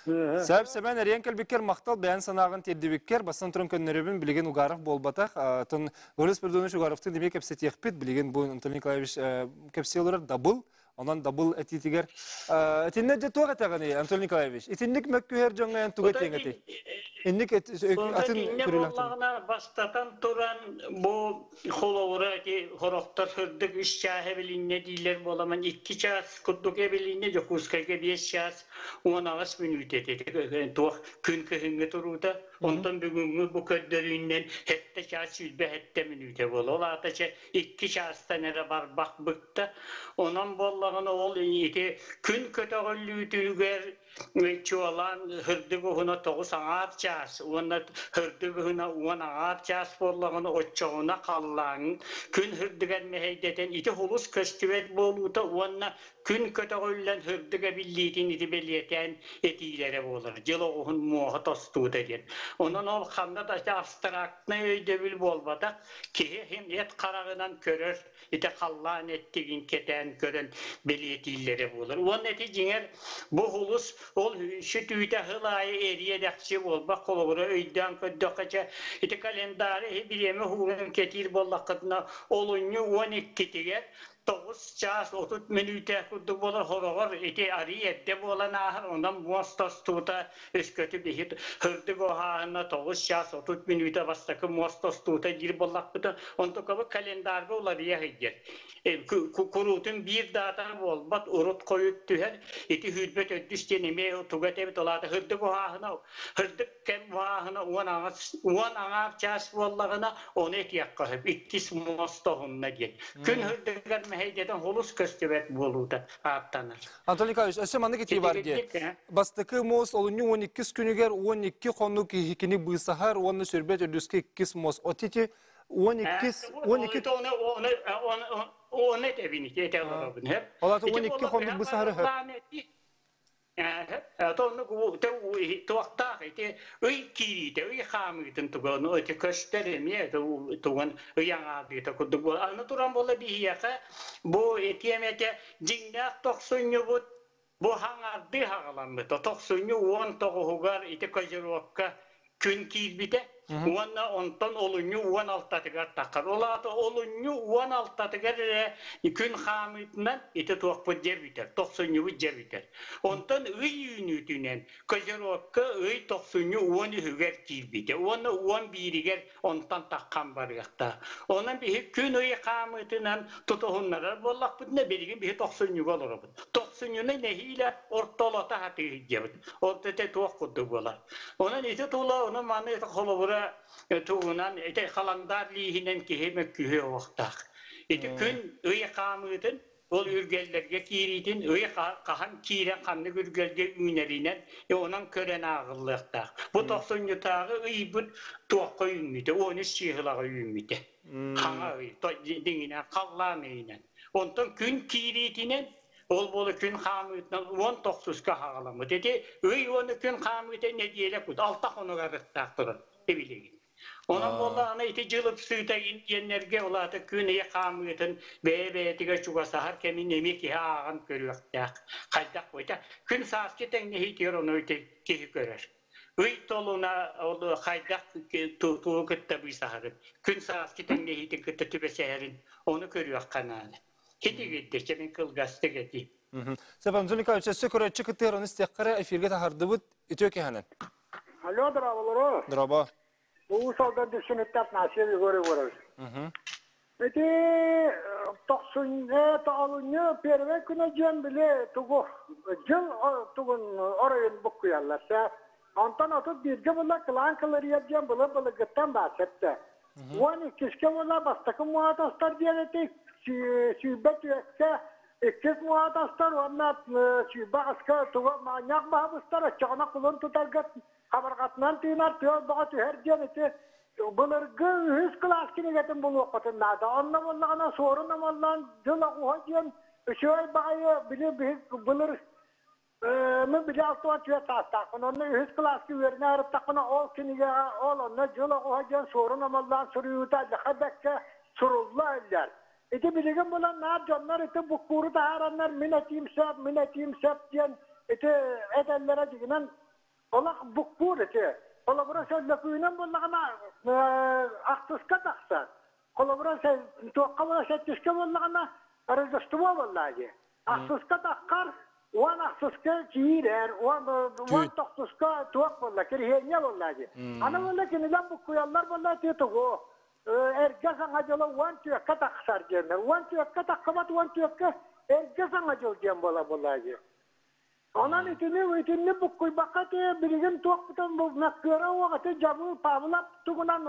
Speaker 1: Сөп Сэмэн эриэн кэлбиккэр махтал бэйэн санааҕын тиэрдибиккэр бастан туран көннөрөбүн билигин Угаров буолбатах тон Борис Спиридонович Угаровтыын эмиэ кэпсэтиэхпит билигин бу Антон Николаевич кэпсии олорор дабыл Онон дабыл этиитигэр итиннэ дьэ туох этэҕиний, Анатолий Николаевич? Итинник мөккүһэр дьоҥҥо эн тугу этиэҥ этэй? Инник атын
Speaker 9: Иннэ буоллаҕына бастатан туран бу холобура ити хорохтор сырдык үс чаас эбилиннэ дииллэр буоламан икки чаас курдук эбилиннэ Дьокуускайга биэс чаас 18 мүнүүтэ этэ туох күн кыһыҥҥы туруута онтон бүгүҥҥү бу көрдөрүүннэн сэттэ чаас 27 мүнүүтэ буола ол аата чэ икки чаастан эрэ барбах быкта. Онон буоллаҕына ол ити күн көтөҕүллүүтүгэр чуолаан һырдык уһуна тоҕус аҥаар чаас уонна һырдык уһуна уон аҥаар чаас буоллаҕына оччоҕуна халлааҥ күн һырдыгар мэһэйдэтэн ити хулус көстүбэт буолуута уонна күн көтөҕүллэн һырдык эбиллиитин ити бэлиэтээн этиилэрэ буолар дьыл оҕуһун муоһа тостуута диэн онон ол ханна да абстрактнай өйдөбүл буолбатах Киһи иһин эт хараҕынан көрөр, ити халлаан эттигин кэтээн көрөн бэлиэтииллэрэ буолар. Уонна ити дьиҥэр бу улус ол сүтүүтэ сыл аайы эриэ-дэхси буолбат холобура өйдөөн көрдөххө чэ ити календары бириэмэ уһуурун кэтиир буоллаххытына олунньу 12-тигэр 9 чаас 30 мүнүүтэ курдук буолар хороҕор ити арыы эрдэ буолан ааһар онон муос тостуута өскөтү биһи һырдык оһааһына 9 чаас 30 мүнүүтэ бастакы муос тостуута диир буоллахпыта онтукабыт календарга уларыйа сылдьар куруутун биир даата буолбат урут хойут түһэр ити сүүрбэт төрдүс диэн эмиэ туга этэбит ол аата һырдык уһааһына һырдык кэм уһааһына уон аҥас уон аҥаар чаас буоллаҕына ону этиэххэ сөп иккис муоста уһунна диэн күн һырдыгар мэһэйдэтэн холус көстүбэт буолуута ааттанар.
Speaker 1: Анатолий Николаевич, өссө маннык этии бар дии. Бастакы муос олунньу 12 күнүгэр 12 хонук кини быысаһар уонна сүрбэт үрдүскэ иккис муос. От ити 12 12
Speaker 9: Оны этэбин ити этэ олоробун.
Speaker 1: Ол аты 12 хонук бысаһары хөп.
Speaker 9: Туохтаах ити ый киириитэ, ый хаамыытын туган ити көстөр эмиэ туган ый аҥаардыыта курдук буола. Аны туран буола биһиэхэ бу этиэм этэ дьиҥнээх тохсунньубут бу хаҥардыы хаҕаламмыта. Тохсунньу уон тоҕуһугар ити козерогка күн киирбитэ уонна онтон олунньу уон алтатыгар таххар. Ол аата олунньу уон алтатыгар эрэ күн хаамыытынан ити туохпут дьэ бүтэр, тохсунньубут дьэ бүтэр. Онтон ый үүнүүтүнэн Козерогка ый тохсунньу уон үһүгэр киирбитэ уонна уон бииригэр онтон таххан барыахтаах. Онон биһи күн ый хаамыытынан тутуһуннарар буоллахпытына билигин биһи тохсунньуга олоробут. Тохсунньуну нэһиилэ ортолото сатыы сылдьабыт. Ол ити туох курдук буолар. Онон ити тула ону маны холобура тугунан ити халандаар лииһинэн киһи мөккүһүө уохтаах. Ити күн ый хаамыытын ол үргэллэргэ киириитин ый хаһан киирэн ханнык үргэлгэ үүнэринэн онон көрөн ааҕыллыахтаах. Бу тохсунньутааҕы ыйбыт туохха үүммүтэ, уон үс чыыһылаҕа үүммүтэ. Хаҥа ый, диҥинэн, халлаан ыйынан. Онтон күн киириитинэн ол буола күн хаамыытынан уон тохсуска хаҕаламмыт. Ити ый уонна күн хаамыыта нэдиэлэ кут алта хонук арыттаах турар билигин. Онон буоллаҕына ити дьыл ыпсыыта диэннэргэ ол аата күн ый хаамыытын бэйэ-бэйэтигэр чугасаһар кэмин эмиэ киһи ааҕан көрүөхтээх. Хайдах бу күн сааскы тэҥнэһиитигэр ону ити киһи көрөр. Ый толуна ол хайдах тугу кытта быысаһарын, күн сааскы тэҥнэһиитин кытта түбэсэһэрин ону көрүөххэ наада. Китигирдэ чэмин кылгастык этии.
Speaker 1: Сөп, Анатолий Николаевич, өссө көрөөччү кыттыгар ону истиэххэ эфиргэ таһардыбыт. Үтүө киһинэн.
Speaker 11: Алло, здраволоро.
Speaker 1: Здорово.
Speaker 11: Уус Алдан Дүпсүнүттэн Афанасьев Егор Егорович. Ити тохсунньу, тоҕолунньу первый күнэ диэн били тугу дьыл тугун оройун буккуйаллар сэ. Онтон отут бииргэ була кылаан кыларыйар диэн былыр былыргыттан баар сөптө. Уон иккискэ була бастакы муатастар диэн ити сүүрбэ түөккэ иккис муатастар уонна сүүрбэ аҕыска тугу маанньаах баһабыстар оччоҕуна кулун тутарга хабарҕатынан тыынар тыал бөҕө түһэр диэн ити былыргы үһүс кылаас кинигэтин булуоххутун наада. Онно буоллаҕына суорун омоллоон дьыл оҕуһа диэн үчүгэй баҕайы били былыр мы били алтыан түөрт саастаахпын. Онно үһүс кылааска үөрэнэ сырыттахпына ол кинигэҕэ ол онно дьыл оҕуһа диэн суорун омоллоон суруйуута лэхэ бэккэ сурулла иллэр. Ити билигин булан наар дьоннор ити буккууру таһаараннар мин этиим сөп, мин этиим сөп диэн ити этэллэрэ дьигинэн Олох буккуур ити. Холобура сөллөкүүнэн буоллаҕына ахсыска тахсар. Холобура туохха буола сэттискэ буоллаҕына Рождество буоллаа дии. Ахсыска таххар уон ахсыска киирэр, уон уон тохсуска туох буолла, кириһиэнньэ буоллаа дии. Аны буолла кинилэр буккуйаллар буолла ити тугу эргэ саҥа дьыла уон түөккэ тахсар диэннэр. Уон түөккэ таххыбат уон түөккэ эргэ саҥа дьыл диэн буола буоллаа дии. Онон итини итинни буккуйбакка ити билигин туохпутун бу мөккүөрэ уох ити дьабы Павлов тугунан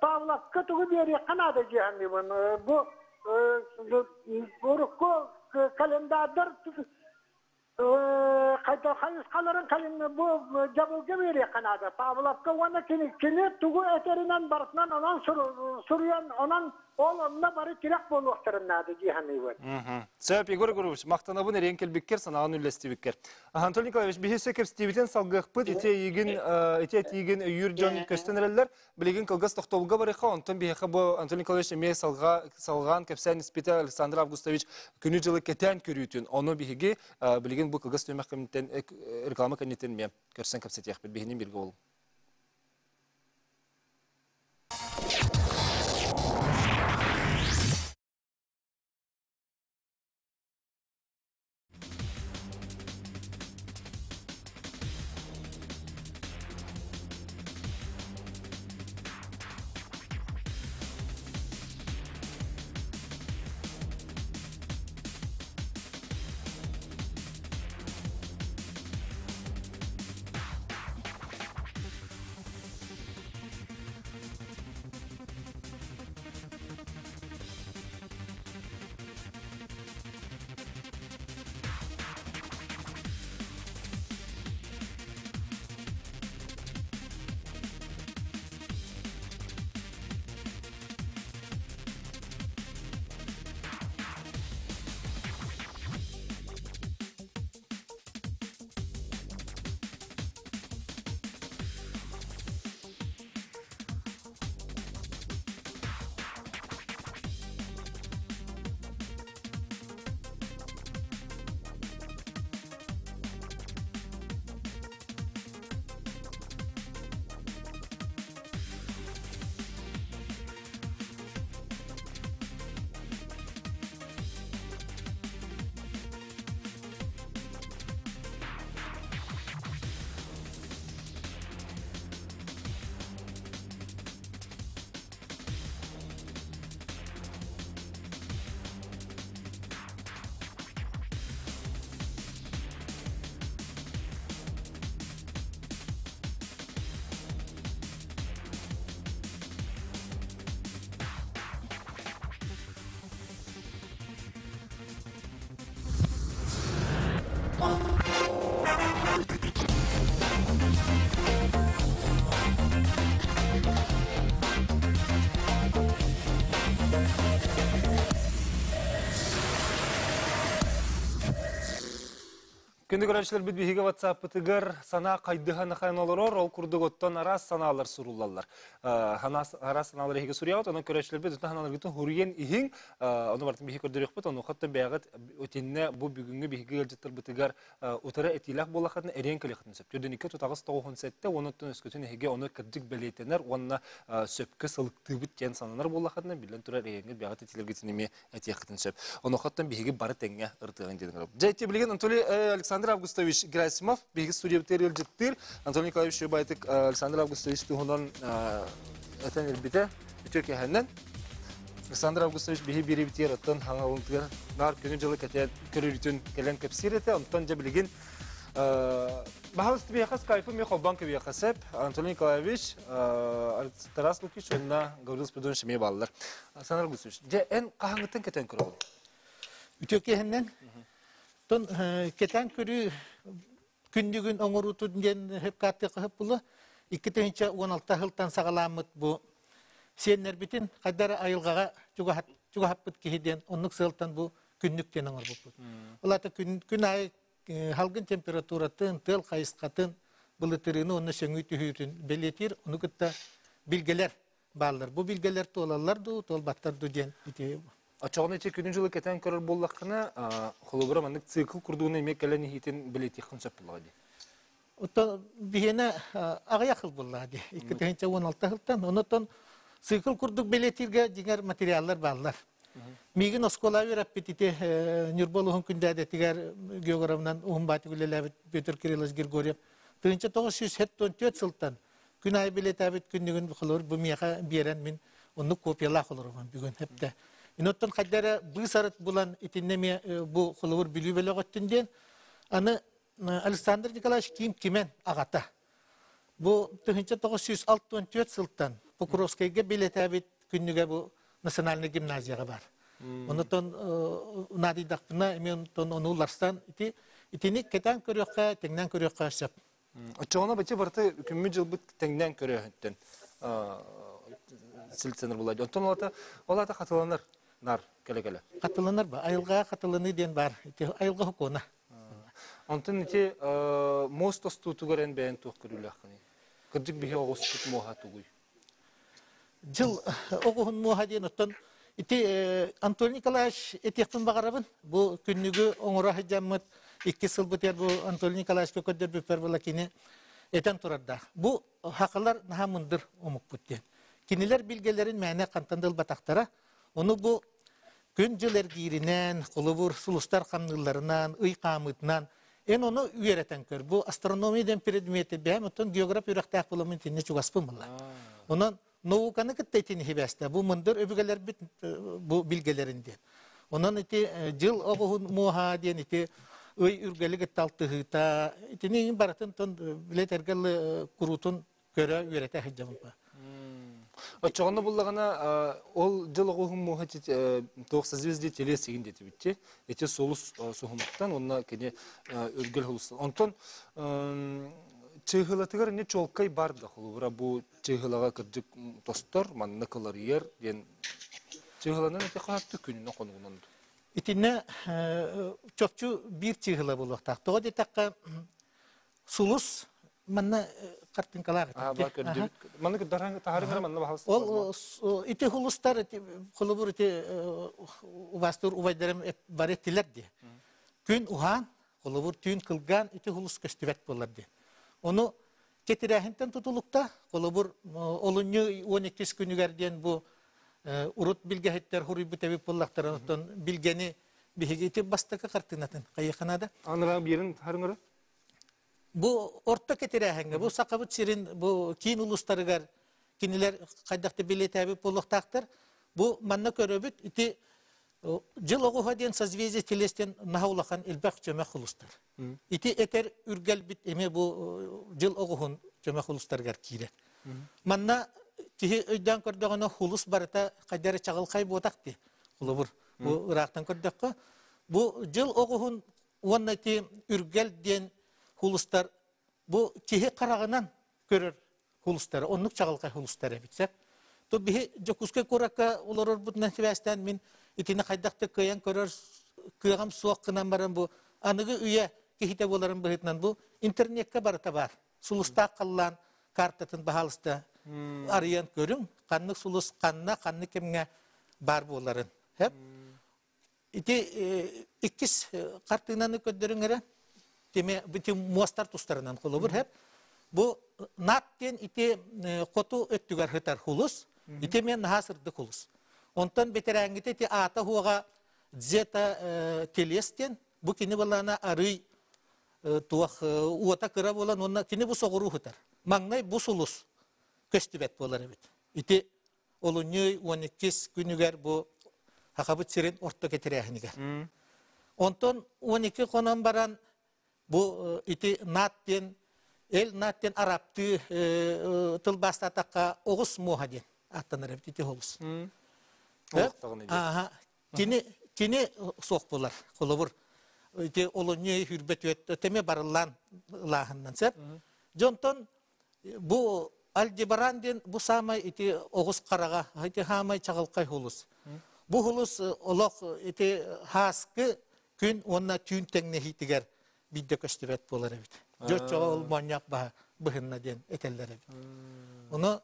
Speaker 11: Павловка тугу биэриэххэ наада дии саныыбын. Бу урукку календардар хайда хайысхаларын калин бу дьабылга биэриэххэ наада. Павловка уонна кини кини тугу этэринэн барытынан онон суруйан онон Ол онно бары тирэх буолуохтарын наада дии саныыбын.
Speaker 1: Сөп, Егор Егорович, махтанабын эриэн кэлбиккэр, санаҕын үллэстибиккэр. Анатолий Николаевич, биһи өссө кэпсэтиибитин салгыахпыт. Ити эйигин, ити этиигин өйүүр дьон көстөн эрэллэр. Билигин кылгас тохтобулга барыахха, онтон биһиэхэ бу Анатолий Николаевич эмиэ салҕа, салҕаан кэпсээн испитэ Александр Августович күнү-дьылы кэтээн көрүүтүн. Ону биһиги билигин бу кылгас түмэх кэмиттэн реклама кэнниттэн эмиэ көрсөн кэпсэтиэхпит. Биһинин бииргэ буолуҥ. Күндү көрөөччүлэрбит биһиги WhatsApp-пытыгар санаа хайдыһан ахан олорор, ол курдук оттон араас санаалар суруллаллар. Араас санаалар иһиги суруйабыт, онон көрөөччүлэрбит үтүн санааларгытын хуруйан иһиҥ, ону барытын биһиги көрдөрүөхпүт, онуоха бэйэҕит итиннэ бу бүгүҥҥү биһиги ыалдьыттарбытыгар утары этиилээх буоллаххытына эриэн кэлиэххитин сөп. Төрдүнүккэ тутаҕыс тоҕуһун сэттэ, уонуттан өскөтүн эһиги ону кырдьык бэлиэтэнэр уонна сөпкө сылыктыыбыт диэн сананар буоллаххытына, биллэн турар эйэҥҥит бэйэҕит этиилэргитин эмиэ этиэххитин сөп. Онуохаттан биһиги бары тэҥҥэ ырытыаҕын диэн ыҥырабыт. Дьэ, ити билигин Анатолий Александр Августович Герасимов биһиги студиябытыгар ыалдьыттыыр. Анатолий Николаевич Убайтык Александр Августович туһунан этэн ирбитэ. Үтүө кэһэннэн. Александр Августович биһи биэрибитигэр оттон хаҥалынтыгар наар күнү-дьылы кэтээн көрүүтүн кэлэн кэпсиир этэ. Онтон дьэ билигин Баһалыс биһиэхэ скайпы ми холбоон кэбиэхэ сөп. Анатолий Николаевич, Тарас Лукич уонна Гаврил Спиридонович эмиэ бааллар. Александр Августович, дьэ эн хаһаҥҥыттан кэтэн көрөҕүн?
Speaker 12: Үтүө киһиннэн. Тон кэтэн көрүү күндүгүн оҥоруутун диэн хөп кааттыахха хөп була. 2016 сылтан саҕаламмыт бу сиэннэрбитин хайдара айылҕаҕа чугаһаппыт киһи диэн оннук сыалтан бу күннүк диэн оҥорбуппут. Ол аата күн, күн аайы халгын температуратын, тыал хайысхатын, былытырыыны уонна сөҥүү түһүүтүн бэлиэтиир, ону кытта билгэлэр бааллар. Бу билгэлэр туолаллар дуу, туолбаттар дуу диэн ити
Speaker 1: Оччоҕуна ити күнү-дьылы кэтэн көрөр буоллаххына, холобура маннык цикл курдугуна эмиэ кэлэн иһиитин бэлиэтиэххин сөп буоллаҕа дии.
Speaker 12: Оттон биһиэнэ аҕыйах сыл буоллаҕа дии. 2016 сылтан. Онотон цикл курдук бэлиэтииргэ дьиҥэр материаллар бааллар. Миигин оскуола үөрэппит ити Ньурба улууһун Күндээдэтигэр географынан уһун баатык үлэлээбит Петр Кириллович Григорьев 1974 сылтан күн аайы билиэтээбит күннүгүн холобур бу миэхэ биэрэн мин оннук копиялаах олоробун бүгүн эптэ. Оттон хайда эрэ быыс-арыт булан итиннэ эмиэ бу холобур Бүлүү бөлөҕөттүн диэн аны Александр Николаевич Ким Кимен аҕата. Бу 1964 сылтан Покровскайга билэтээбит күннүгэ бу национальный гимназияҕа бар. Онотон наадыйдахпына эмиэ онтон ону уларсан ити итини кэтээн көрүөххэ, тэҥнээн көрүөххэ сөп.
Speaker 1: Оччоҕуна бачча барыта күммүт дьылбыт тэҥнээн көрөөһүнтэн силсэнэр буолла. Онтон олата олата хатыланар нар кэлэ-кэлэ.
Speaker 12: Хатыланар ба айылҕа хатыланыы диэн бар. Ити айылҕа хокуона.
Speaker 1: Онтон ити муос тостуутугар эн бэйэн туох көрүүлээххиний? Кырдьык биһи оҕуспут муоһа тугуй?
Speaker 12: Дьыл оҕуһун муоһа диэн оттон ити Антон Николаевич этиэхпин баҕарабын. Бу күннүгү оҥоро сылдьаммыт икки сылбытыгар бу Антон Николаевичка көрдөрбүппэр була кини этэн турардаах. Бу хахалар наһаа мындыр омукпут диэн. Кинилэр билгэлэрин мээнэ хантан да ылбатахтара. Ону бу күн-дьыл эргииринэн, холобур, сулустар хамныылларынан, ый хаамыытынан эн ону үөрэтэн көр. Бу астрономия диэн предмети бэйэм оттон географ үөрэхтээх буоламмын итиннэ чугаспын буолла. Онон науканы кытта итини хибээстэ. Бу мындыр өбүгэлэрбит бу билгэлэрин диэн. Онон ити дьыл оҕуһун муоһа диэн ити ый үргэли кытта алтыһыыта итини барытын тон билет эргэл куруутун көрө үөрэтэ сылдьабын.
Speaker 1: Оччоҕуна буллаҕына ол дьыл оҕуһун муоһа туох созвездие телес игин диэтибитчи ити сулус суһумуттан уонна кини үргэл хулустан онтон чыыһылатыгар ини чуолкай бар да холобура бу чыыһылаҕа кырдьык тостор манна кыларыйар диэн чыыһыланан ити хаһатты күнүнэн хонугунан
Speaker 12: Итиннэ чопчу биир чыыһыла буолуохтаах. Тоҕо диэтэххэ Сулус манна картинкалаах
Speaker 1: этэ. Манна таһаарыҥ манна баһалыста.
Speaker 12: Ол ити хулустар холобур ити убастыр убайдарым бар этилер ди. Күн уһаан, холобур түүн кылгаан ити хулус көстүбэт буолар ди. Ону кетирээһинтэн тутулукта, холобур олунньу 12 күнүгэр диэн бу урут билгэһиттэр хуруйбут эбит буоллахтарын оттон билгэни биһиги ити бастакы картинатын хайыханада.
Speaker 1: Аныраа биэрин харыңыры?
Speaker 12: Бу орто кэтирээһиҥҥэ, бу Сахабыт сирин бу киин улуустарыгар кинилэр хайдах да билиэтээбит буолуохтаахтар. Бу манна көрөбүт ити дьыл оҕуһа диэн созвездие телестен наһаа улахан элбэх чөмөх улустар. Ити этэр үргэлбит эмиэ бу дьыл оҕуһун чөмөх улустарыгар киирэр. Манна киһи өйдөөн көрдөҕүнэ хулус барыта хайда эрэ чаҕылхай буотах дии. Холобур, бу ыраахтан көрдөххө, бу дьыл оҕуһун Уонна ити үргэл диэн хулустар бу киһи хараҕынан көрөр хулустара, оннук чаҕылхай хулустар эбит сөп. То биһи Дьокуускай куоракка олорорбутунан сибээстээн мин итини хайдах да кыайан көрөр кыаҕым суох гынан баран бу аныгы үйэ киһитэ буоларын быһыытынан бу интернеккэ барыта баар. Сулустаах халлаан картатын баһаалыста арыйан көрүҥ, ханнык сулус ханна, ханнык кэмҥэ баар буоларын. Хэп. Ити иккис хартыынаны көрдөрүҥ эрэ. Тиме бити муостар тустарынан холобур хэп. Бу нат диэн ити хоту өттүгэр хытар хулус, ити мен наһаа сырдык хулус. Онтон бэтэрэҥҥите ити аата хуоҕа Дзета Телес диэн, бу кини балаана арый туох уота кыра буолан уонна кини бу соҕуруу хытар. Маҥнай бу сулус көстүбэт буолар эбит. Ити олунньу 12 күнүгэр бу Хахабыт сирин орто кэтирээһинигэр. Онтон 12 хонон баран бу ити нат диэн эл нат диэн арабтыы тылбаастаатахха оҕус муоһа диэн ааттанар эбит ити олус. Ааха кини кини суох буолар. Холобур ити олунньу хүрбэ түөт барыллаан ылааһыннан сеп. Дьонтон Бу Альдебаран диэн бу саамай ити оҕус хараҕа, ити хаамай чаҕылхай хулус. Бу хулус олох ити хааскы күн уонна түүн тэҥнэһиитигэр биирдэ көстүбэт буолар эбит. Дьоччоҕо ол моонньоох баһа быһынна диэн этэллэр эбит. Ону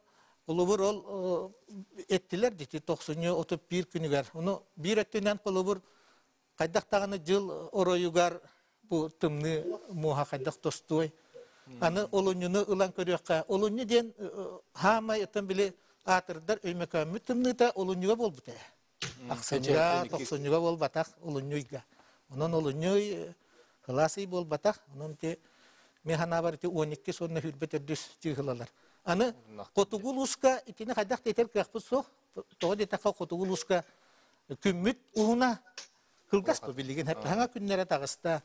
Speaker 12: холобур ол эттилэр дити тохсунньу 31 күнүгэр. Ону биир өттүнэн холобур хайдах даҕаны дьыл оройугар бу тымныы муоһа хайдах тостуой. Аны олунньуну ылан көрүөххэ, олунньу диэн хаамай оттон били аатырдар өймөкөөммүт тымныыта олунньуга буолбут ээ. Ахсынньыга, тохсунньуга буолбатах, олунньуйга. Онон олунньуй кылаас ый буолбатах. Онон ити мен санаабар ити 12 сонно хүрбэ төрдүс чыыһылалар. Аны хотугу улууска итини хайдах да этэр кыахпыт суох. Тоҕо диэтэххэ хотугу улууска күммүт уһуна кылгас бу билигин хаҥа күннэрэ таҕыста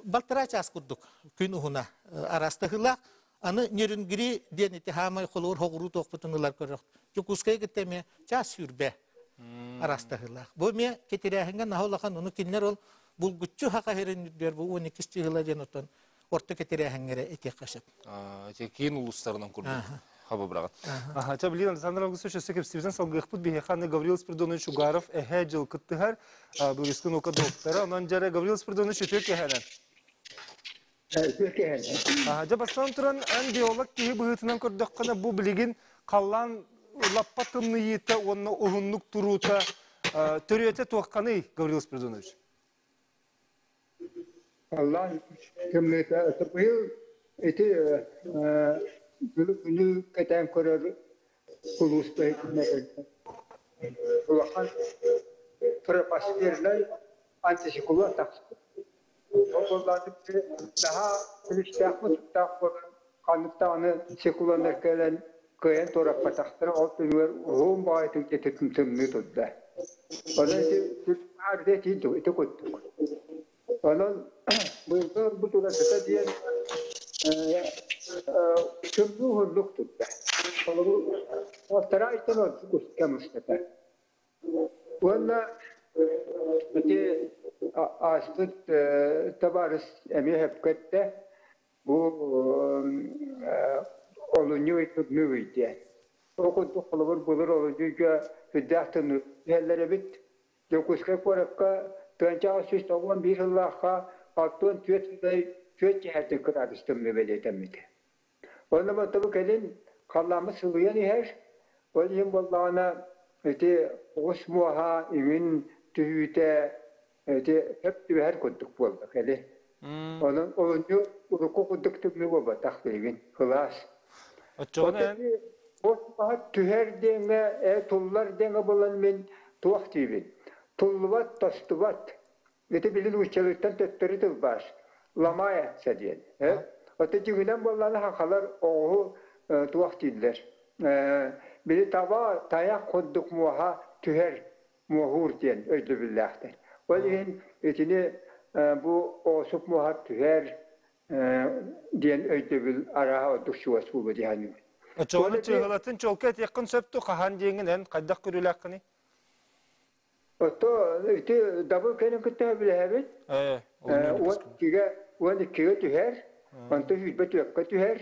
Speaker 12: балтараа чаас курдук күн уһуна араастаһыылаах аны Нерюнгри диэн ити хаамай холуур хоҕуруу туохпутун ылар көрөх Дьокуускай кытта эмиэ чаас сүүрбэ араастаһыылаах бу эмиэ кэтирээһиҥҥэ наһаа улахан ону кинилэр ол булгуччу хаха иһэрин үрдүгэр бу 12 чыыһыла диэн оттон орто кэтирээһиҥҥэ эрэ этиэххэ сөп.
Speaker 1: Киин улуустарынан курдук. Хаба быраҕын. Аха, блин, Александр Августович, өссө кэпсиибитин салгыахпыт биһиэхэ аны Гаврил Спиридонович Угаров эһээ дьыл кыттыһар, биологическай наука доктора. Онон дьэрэ Гаврил Спиридонович үтүө кэһэнэн.
Speaker 13: Үтүө кэһэнэн.
Speaker 1: Аха, дьэ бастан туран, эн биолог киһи быһыытынан көрдөххүнэ, бу билигин халлаан лаппа тымныйыыта уонна уһуннук туруута төрүөтэ туохханый, Гаврил Спиридонович?
Speaker 13: Халлаан тымныыта быйыл ити күнү кэтээн көрөр сулууспа иһитиннэрэргэ улахан тропосфернай антициклон тахсыбыт. Ол буоллаҕына наһаа күлүстээх мутуктаах буолан ханнык даҕаны циклоннар кэлэн кыайан туораппатахтара, ол түмүгэр уһун баҕайытык дьэ тымныы турда. Онон ити ити курдук. Онон быйылгы ылбыт уратыта диэн тымныы уһуннук турда. Холобур, алтара айтан ордук кэм устата. Уонна ити ааспыт табаарыс эмиэ сөпкө эттэ. Бу олунньу ый тымныы ый диэн. Ол курдук холобур былыр олунньу ыйга сүрдээх тымныы түһэллэр эбит. Дьокуускай куоракка 1991 сыллаахха 64 сыдай түөрт чэһэртэн кыраадыс тымныы бэлиэтэммитэ. Онно бу кэлин халлааммыт сылыйан иһэр, ол иһин буоллаҕына ити оҕус муоһа иҥин түһүүтэ ити сөп түбэһэр курдук буолла кэлин. Онон олунньу урукку курдук тымныы буолбатах билигин кылаас.
Speaker 1: Оччоҕуна
Speaker 13: От маһа түһэр диэҥҥэ, туллар диэҥҥэ булан мин туох диибин? Туллубат, тостубат. Ити били нууччалыыттан төттөрү тылбаас. Ломается диэн. Ото дьиҥинэн буоллаҕына сахалар оҕуһу туох дииллэр? Били таба тайах курдук муоһа түһэр муоһуур диэн өйдөбүллээхтэр. Ол иһин итини бу оосук муоһа түһэр диэн өйдөбүл арааһа ордук чугас буолуо дии саныыбын.
Speaker 1: Оччоҕуна чыыһылатын чуолкай этиэххин сөп дуу, хаһан диэҥҥин эн хайдах көрүүлээххиний?
Speaker 13: Ото ити дабыл кэлин кытта билэһэбит. 12-гэ түһэр, онтон 24-кэ түһэр.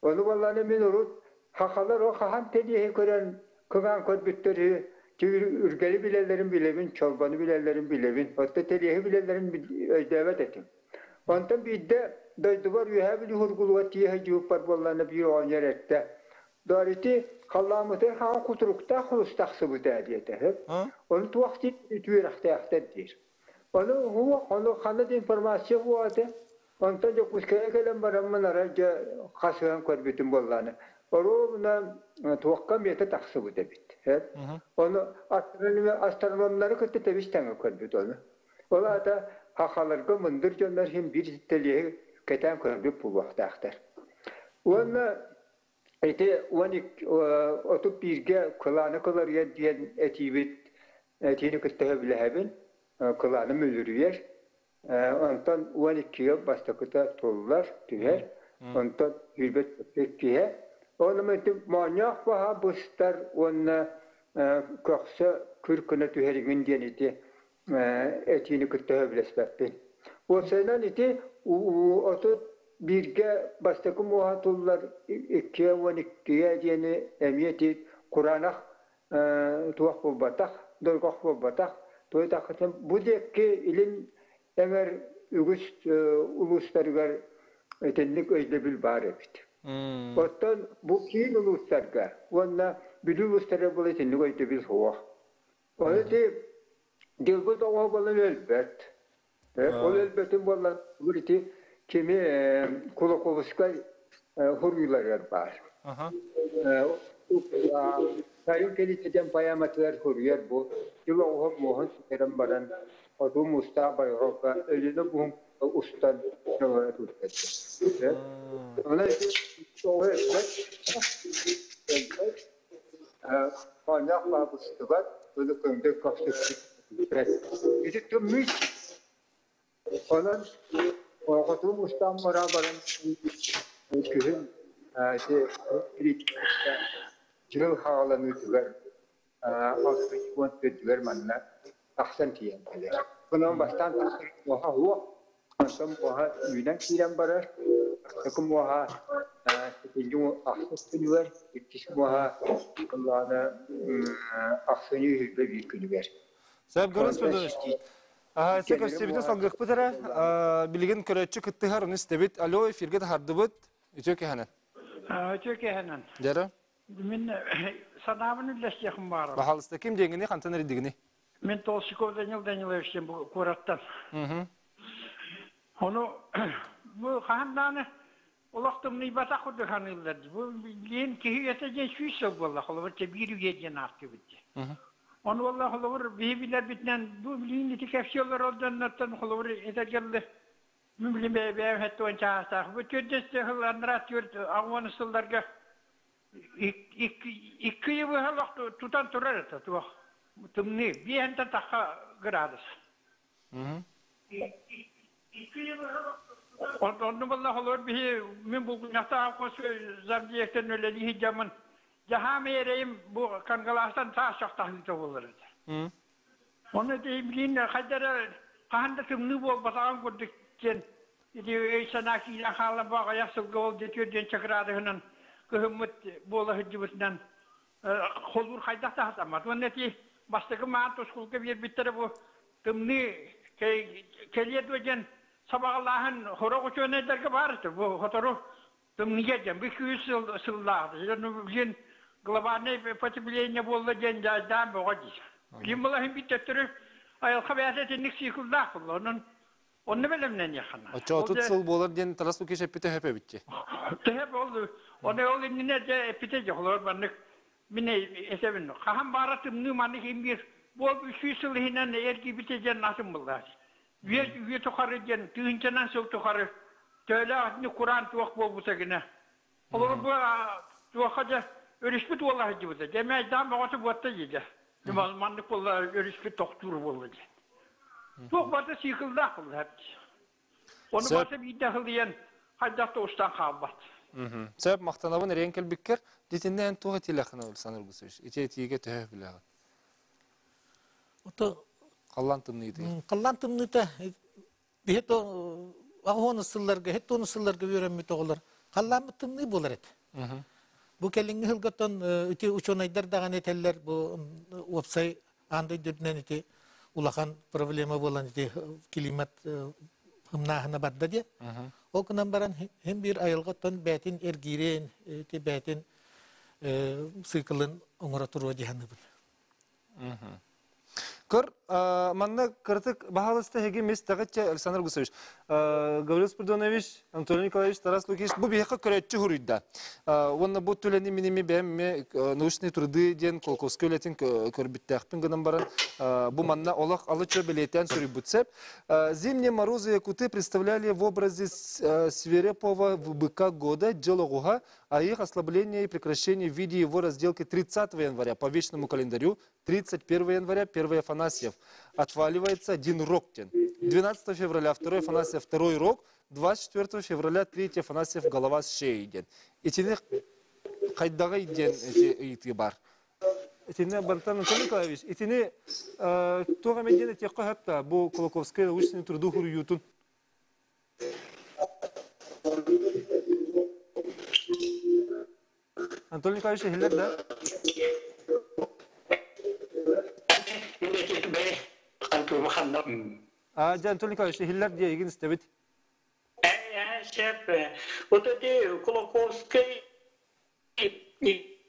Speaker 13: Ону буоллаҕына мин урут хахалар о хаһан тэлиэһи көрөн кыҥаан көрбүттэр үһү. Үргэли билэллэрин билэбин, чолбону билэллэрин билэбин. Оттон тэлиэһи билэллэрин өйдөөбөт этим. Онтон биирдэ дойдубар Үөһээ Бүлүү Хургулугар тиийэ сылдьыбыппар буоллаҕына биир оҕонньор эттэ: «Доор ити халлааммытыгар хаҥа кутуруктаах хулус тахсыбыта» диэтэ. Ону туох диир үөрэхтээхтэр диир. Ону ону ханна да информация буола этэ. Онтон Дьокуускайга кэлэн бараммын арай дьэ хасыһан көрбүтүм буоллаҕына оруобуна туохха эмиэтэ тахсыбыт эбит. Ону астрономнары кытта тэбис тэҥэ көрбүт ону. Ол аата хахаларга мындыр дьоннор иһин биир тэлиэһи кэтээн көрбүт буолуохтаахтар. Уонна ити 31-гэ кылааны кыларыйар диэн этиибит этиини кытта сөбүлэһэбин. Кылааны мүлүрүйэр. Онтон 12-гэ бастакыта туллар, түһэр. Онтон 22-гэ. Ону моонньоох баһа быстар уонна көхсө күр гына түһэригин диэн ити этиини кытта сөбүлэспэппин. Уопсайынан ити 31-гэ бастакы муоһа туллар 2-12-гэ диэни эмиэ ити кураанах туох буолбатах, дойгох буолбатах. Туой бу диэки илин эҥэр үгүс улуустарыгар итинник өйдөбүл баар эбит. Оттон бу киин улуустарга уонна Бүлүү улуустарыгар була итинник өйдөбүл суох. Ол ити дьылбыт оҕо буолан өлбөт. Ол өлбөтүн буолла бу ити кими Кулаковскай хуруйларыгар баар. Сайын кэлитэтэн поэматыгар суруйар бу дьыл оҕуһа муоһун сүтэрэн баран хоту муустаах байҕалга өлүнэ буһун устан сөҕөрө турдар. Онон ити оҕо өлбөт, өлбөт, оонньоох баабыстыбат, ылы көҥдөй көхсүппүт. Ити тымныы Онон хоту мустаан мораа баран күһүн ити дьыл хааланыытыгар 64 үрдүгэр манна тахсан тиийэн кэлэр. Онон бастаан тахсар муоһа уох, онтон муоһа үүнэн киирэн барар. Бастакы муоһа сэтинньи ахсыс күнүгэр, иккис муоһа ыллаана ахсынньы 21 күнүгэр.
Speaker 1: Сэп Горис Федорович, Аһаайса көрсүбүтүн салгыахпыт эрэ. Билигин көрөөччү кыттыһар, ону истэбит. Алло, эфиргэ таһардыбыт. Үтүө кэһэнэн.
Speaker 9: Үтүө кэһэнэн.
Speaker 1: Дьэрэ.
Speaker 9: Мин санаабын үллэстиэхим баарым.
Speaker 1: Баһаалыста ким диэҥини, хантан эридигини?
Speaker 9: Мин Толстяков Данил Данилович диэн бу куораттан. Ону бу хаһан даҕаны олох тымныйбатах курдук саныыллар. Бу билигин киһи үйэтэ диэн 100 сыл буолла, холобур, биир үйэ диэн ааттыыбыт дии. Ону буолла холобур биһи билэрбитинэн бу билигин ити кэпсии олорор дьоннортон холобур этэргэллэр мин билим бэйэм 70 чаастаах. Бу төрдүс сыл анараа түөрт аҕыс сылларга Икки ыйы быһа олох тутан турар этэ туох тымныы биэһэнтэн тахха градус. Онну буолла холор биһи мин булгунньахтаах хос замдиектен үлэлии сылдьаммын дьаһаам эрэйим бу Кангалаастан таас чохтаһыыта буолар этэ. Ону билин хайдара хаһан да тымныы буолбатаҕын курдук диэн ити өй-санаа киирэн хаалан бу аҕыйах сылга ол дьэ түөрдүөн чакыраадыһынан кыһыммыт буола сылдьыбытынан холуур хайдах да сатаммат. Уонна ити бастакы маан тускулга биэрбиттэрэ бу тымныы кэлиэ дуо диэн сабаҕалааһын сорох учуонайдарга баар этэ. Бу сотору тымныйа диэн бу күүс сыллаах. Билин глобальное потепление буолла диэн дьаайдаан бөҕө дии. Ким былаһын бит төттөрү айылҕа бэйэтэ итинник циклдаах буолла. Онон онно бэлэмнэниэххэ наада.
Speaker 1: Оччо 30 сыл буолар диэн Тарас Лукич эппитэ сөп эбитчи.
Speaker 9: Төһө ол оны ол иннинэ дьэ эппитэ дьохлор маннык мин эсэбин хаһан баара тымныы маннык имбир буол 300 сыл иһинэн эргийбитэ диэн атын буллаа. Үйэ үйэ тухары диэн тыһыынчанан сыл тухары төөлөөх итини кураан туох буолбута гинэ. Олору бу туохха дьэ өрүспүт уола сылдьыбыта. Дьэ мэйдаан бөҕөтө буотта дии Маннык буолла өрүспүт тохтуур буолла диэн. Туох барыта циклдаах буолла. Ону барыта биирдэ хылыйан хайдах да устан хаалбат.
Speaker 1: Сөп, махтанабын эрэйэн кэлбиккэр. Дитиннээн туох этиилэххин Александр Гусевич? Ити этиигэ төһө билэҕин?
Speaker 12: Ото
Speaker 1: Халлаан тымныыта.
Speaker 12: Халлаан тымныыта биһи то аҕыс сылларга, хет уон сылларга үөрэммит оҕолор халлааммыт тымныы буолар этэ. Бу кэлиҥҥи сылгаттан ити учуонайдар даҕаны этэллэр бу уопсай аан дойду үрдүнэн ити улахан проблема буолан ити климат. Ымнааһына барда диэн. Ол гынан баран хин биир айылҕаттан бээтин эргиирин, ити бээтин циклын оҥоро туруо дии саныыбын.
Speaker 1: Көр, манна кырытык баһаалыста эһиги мис таҕычча Александр Гусевич, Гаврил Спиридонович, Анатолий Николаевич, Тарас Лукич бу биһиэхэ көрөөччү хуруйда. Уонна бу түлэни миними бэйэм научные труды диэн Колковскай үлэтин көрбүттээхпин гынан баран бу манна олох алыча бэлиэтээн суруйбут сеп. Зимние морозы якуты представляли в образе свирепого быка года дьыл а их ослабление и прекращение в виде его разделки 30 января по вечному календарю 31 января 1 Афанасьев. Отваливается один рог. 12 февраля 2 Афанасьев второй рог, 24 февраля 3 Афанасьев голова с шеей диэн. Итини хайдаҕый диэн ыйытыы бар. Итиннэ Бартан Анатолий Николаевич, итини туох эмэ диэн этиэххэ сөп да бу Кулаковскай научный труду хуруйуутун? Анатолий Николаевич иһиллэр да? А, дьэ, Анатолий Николаевич, иһиллэр диэ, игин истэбит.
Speaker 9: Сөп. Вот эти Кулаковскай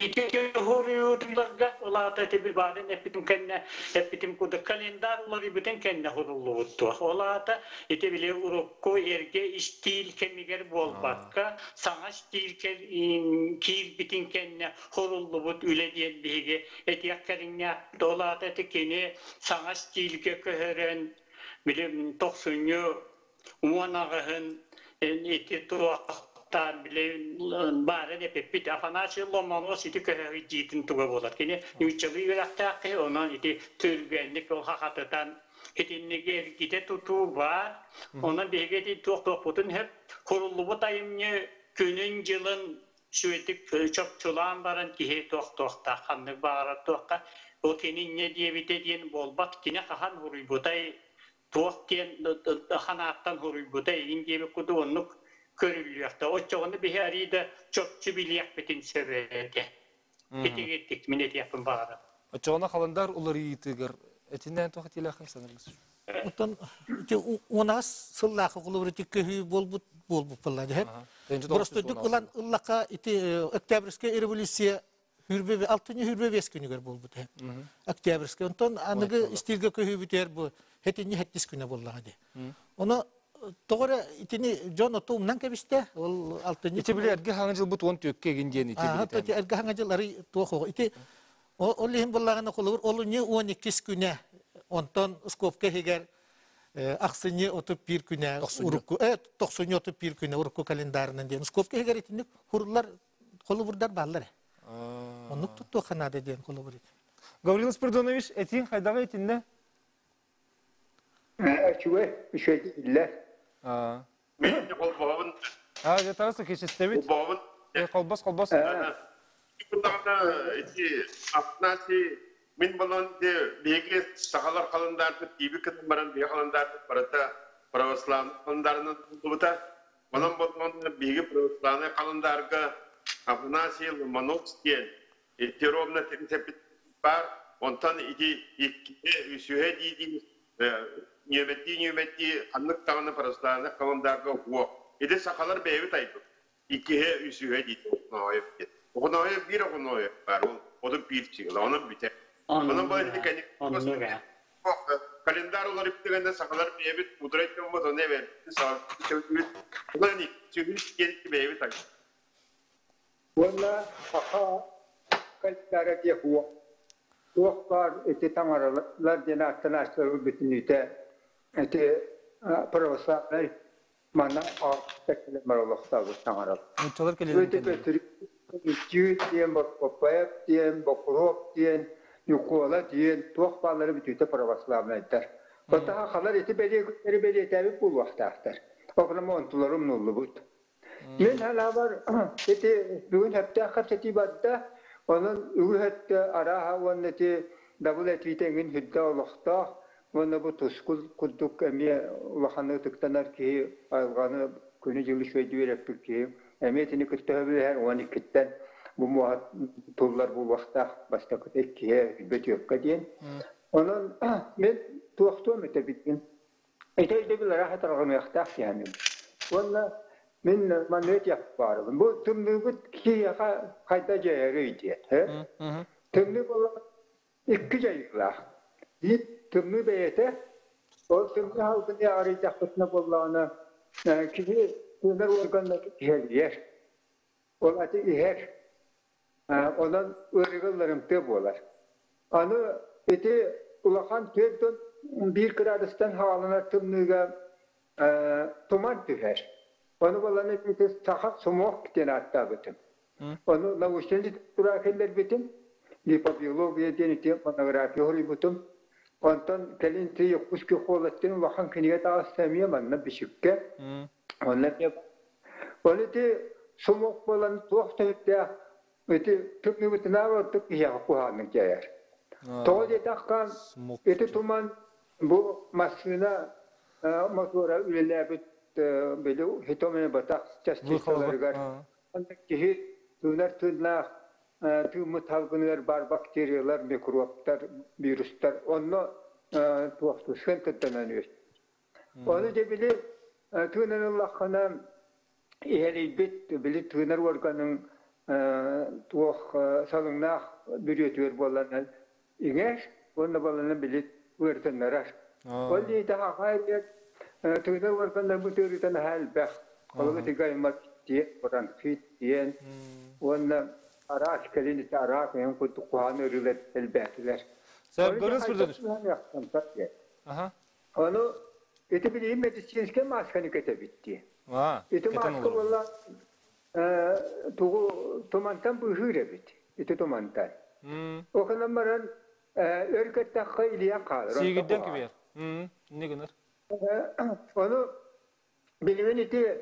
Speaker 9: ити хуруйууларга улаата ити баарын эппитим кэннэ эппитим курдук календарь уларыйбытын кэннэ хуруллубуттуох. Ол аата ити били урукку эргэ истиил кэмигэр буолбакка саҥа стиль киирбитин кэннэ хуруллубут үлэ диэн биһиги этиэх кэриҥнээхпит. Ол аата ити кини саҥа стильгэ көһөрөн били тохсунньу 18-ын ити туохтаан били баарын эпиппит Афанасий Ломонос ити көһөһүйдиитин туга буолар. Кини нууччалыы үөрэхтээх киһи, онон ити түргэнник ол хахатытан итинник эргитэ тутуу баар. Онон биһиги ити туох-туохпутун сөп куруллубут айымньы күнүн-дьылын сүөтүк чопчулаан баран киһи туох-туохтаах ханнык баҕарар туохха ол кини инньэ диэбитэ диэн буолбат кини хаһан суруйбутай туох диэн ханааттан суруйбута игин диэбит курдук оннук көрүллүөхтэ. Оччоҕуна биһи арыый да чопчу билиэхпитин сөп этэ. Итигиттик мин этиэхпин баҕарабын.
Speaker 1: Оччоҕуна халандар уларыйыытыгар этиннээн туох этиилээххин саныыргыс?
Speaker 12: Оттон ити 10 сыллаах холобур ити көһүү буолбут буолбут буолла дьэ. Просто ылан ыллаха ити Октябрьская революция Хүрбе алтынньы хүрбе бес күнүгэр буолбут ээ. Октябрьскай. Онтон аныгы истиилгэ көһүүбүтүгэр бу хэтинньи хэттис күнэ буоллаҕа дии. Ону тоҕо эрэ итини дьон оту умнан кэбистэ. Ол алтынньы
Speaker 1: Ити били эргэ хаҥа дьылбыт уон түөккэ эгин диэн ити
Speaker 12: билитэ. Эргэ хаҥа дьыл арый туох оҕо. Ити ол иһин буоллаҕына холобур олунньу 12 күнэ онтон скобка иһигэр ахсынньы 31 күнэ урукку тохсунньу 31 күнэ урукку календарынан диэн скобка иһигэр итинник хурлар холобурдар бааллар. Оннук туттуохха наада диэн холобур.
Speaker 1: Гаврил Спиридонович, этиин хайдаҕа итиннэ?
Speaker 13: Үчүгэй, үчүгэй иллэр.
Speaker 8: Мен холбоһобун.
Speaker 1: А, я Тарас кечестебит.
Speaker 8: Холбоһобун.
Speaker 1: Холбос, холбос.
Speaker 8: Ити Афанасий мин балан де биһиги сахалар халандаарбыт тииби кытын баран биһи халандаарбыт барыта православный халандаарынан тутуллубута. Онон боллоҕуна биһиги православнай халандаарга Афанасий Ломонос диэн ити ровно тридцать баар. Онтон ити иккиһэ, үсүһэ дии-дии ньүөмэттии-ньүөмэттии ханнык даҕаны православнай халандаарга уох. Ити сахалар бэйэбит айбыт. Иккиһэ, үсүһэ дии Оҕонооев диэн. Оҕонооев биир Оҕонооев баар. Ол 31 сыла. Онон бүтэр. Онон бу ити
Speaker 9: Оннук
Speaker 8: Календарь уларыйбытыгар сахалар бэйэбит мудрай дьоммут ону эбэрбит саҕалыыбыт. Онон сүрүн диэн бэйэбит ай.
Speaker 13: Уонна саха календара диэх туох баар ити таҥаралар диэн ааттанааччылар бүтүннүүтэ ити православнай манна кэлэмэр олохтообут таҥаралар.
Speaker 1: Нууччалар кэлэллэр.
Speaker 13: Үчүү диэн, Боппоев диэн, Бокуруоп диэн, Ньукуола диэн туох бааллара бүтүүтэ православнайдар. Оттон халар ити бэлиэ бэлиэтээбит буолуохтаахтар. Оҕолорум онтулара умнуллубут. Мин санаабар ити бүгүн сөптөөх кэпсэтии барда. Онон үгүс өттө арааһа уонна ити дабыл этиитэ эҥин сүрдээх олохтоох уонна бу тускул курдук эмиэ улаханнык ытыктанар киһи айылҕаны күнү-дьылы үчүгэйдик үөрэппит киһи эмиэ итини кытта сөбүлэһэр уон иккиттэн бу муоһа туллар буолуохтаах бастакыта иккиһэ бөтүөккэ диэн. Онон мен туохтуом этэ билгин. Ити өйдөбүл араха тарҕаныахтаах диэхиним. Уонна мин маннык этиэх баарыбын. Бу тымныыбыт киһиэхэ хайда дьайарый диэн. Тымныы буолла икки дьайыылаах. Биир тымныы бэйэтэ, ол тымныы салгыны арыйдахпытына буоллаҕына, киһи тыынар уорганнарын иһэлийэр. Ол аты иһэр. Онон ыарыыга ылларымтыа буолар. Аны ити улахан 41 кыраадыстан хааланар тымныыга туман түһэр. Ону буолан ити саха сумуох диэн ааттаабытым. Ону научнай литература киллэрбитим, липобиология диэн ити монография суруйбутум. Онтон кэлин ити Якутский холод диэн улахан кинигэ таҕыста эмиэ манна Бичиккэ. Онно эмиэ Ол ити сумук буолан туох төрүттээх ити тымныыбытынааҕы ордук киһиэхэ куһаҕаннык дьайар. Тоҕо диэтэххэ, ити туман бу массыына мотуора үлэлээбит били хитомэ батах частицаларыгар киһи тыынар тыыннаах тыыммыт салгыныгар баар бактериялар, микробтар, вирустар онно туохтуу сыан кыттанан үөс. Ону дьэ били тыынан ыллаххына иһэлийбит били тыынар уорганыҥ туох салыҥнаах бүрүөтүгэр буолланан иҥэр уонна буолланан били ыарытыннарар. Ол иһитэ хахай тыынар уорганнарбыт ыарыыта наһаа элбэх. Холобур тигаймат диэн, бронхит диэн уонна араас кэлин ити араак эҥин курдук куһаҕан ыарыылар элбээтилэр.
Speaker 1: Сөп, көрүс Аха.
Speaker 13: Ону ити билигин медицинскэй маасканы кэтэбит дии. Ити мааска буолла тугу тумантан быыһыыр эбит. Ити тумантан. Оконон баран өр кэттэххэ илийэн хаалар.
Speaker 1: Сиигирдэн кибиэр. Не гынар?
Speaker 13: Ону билигин ити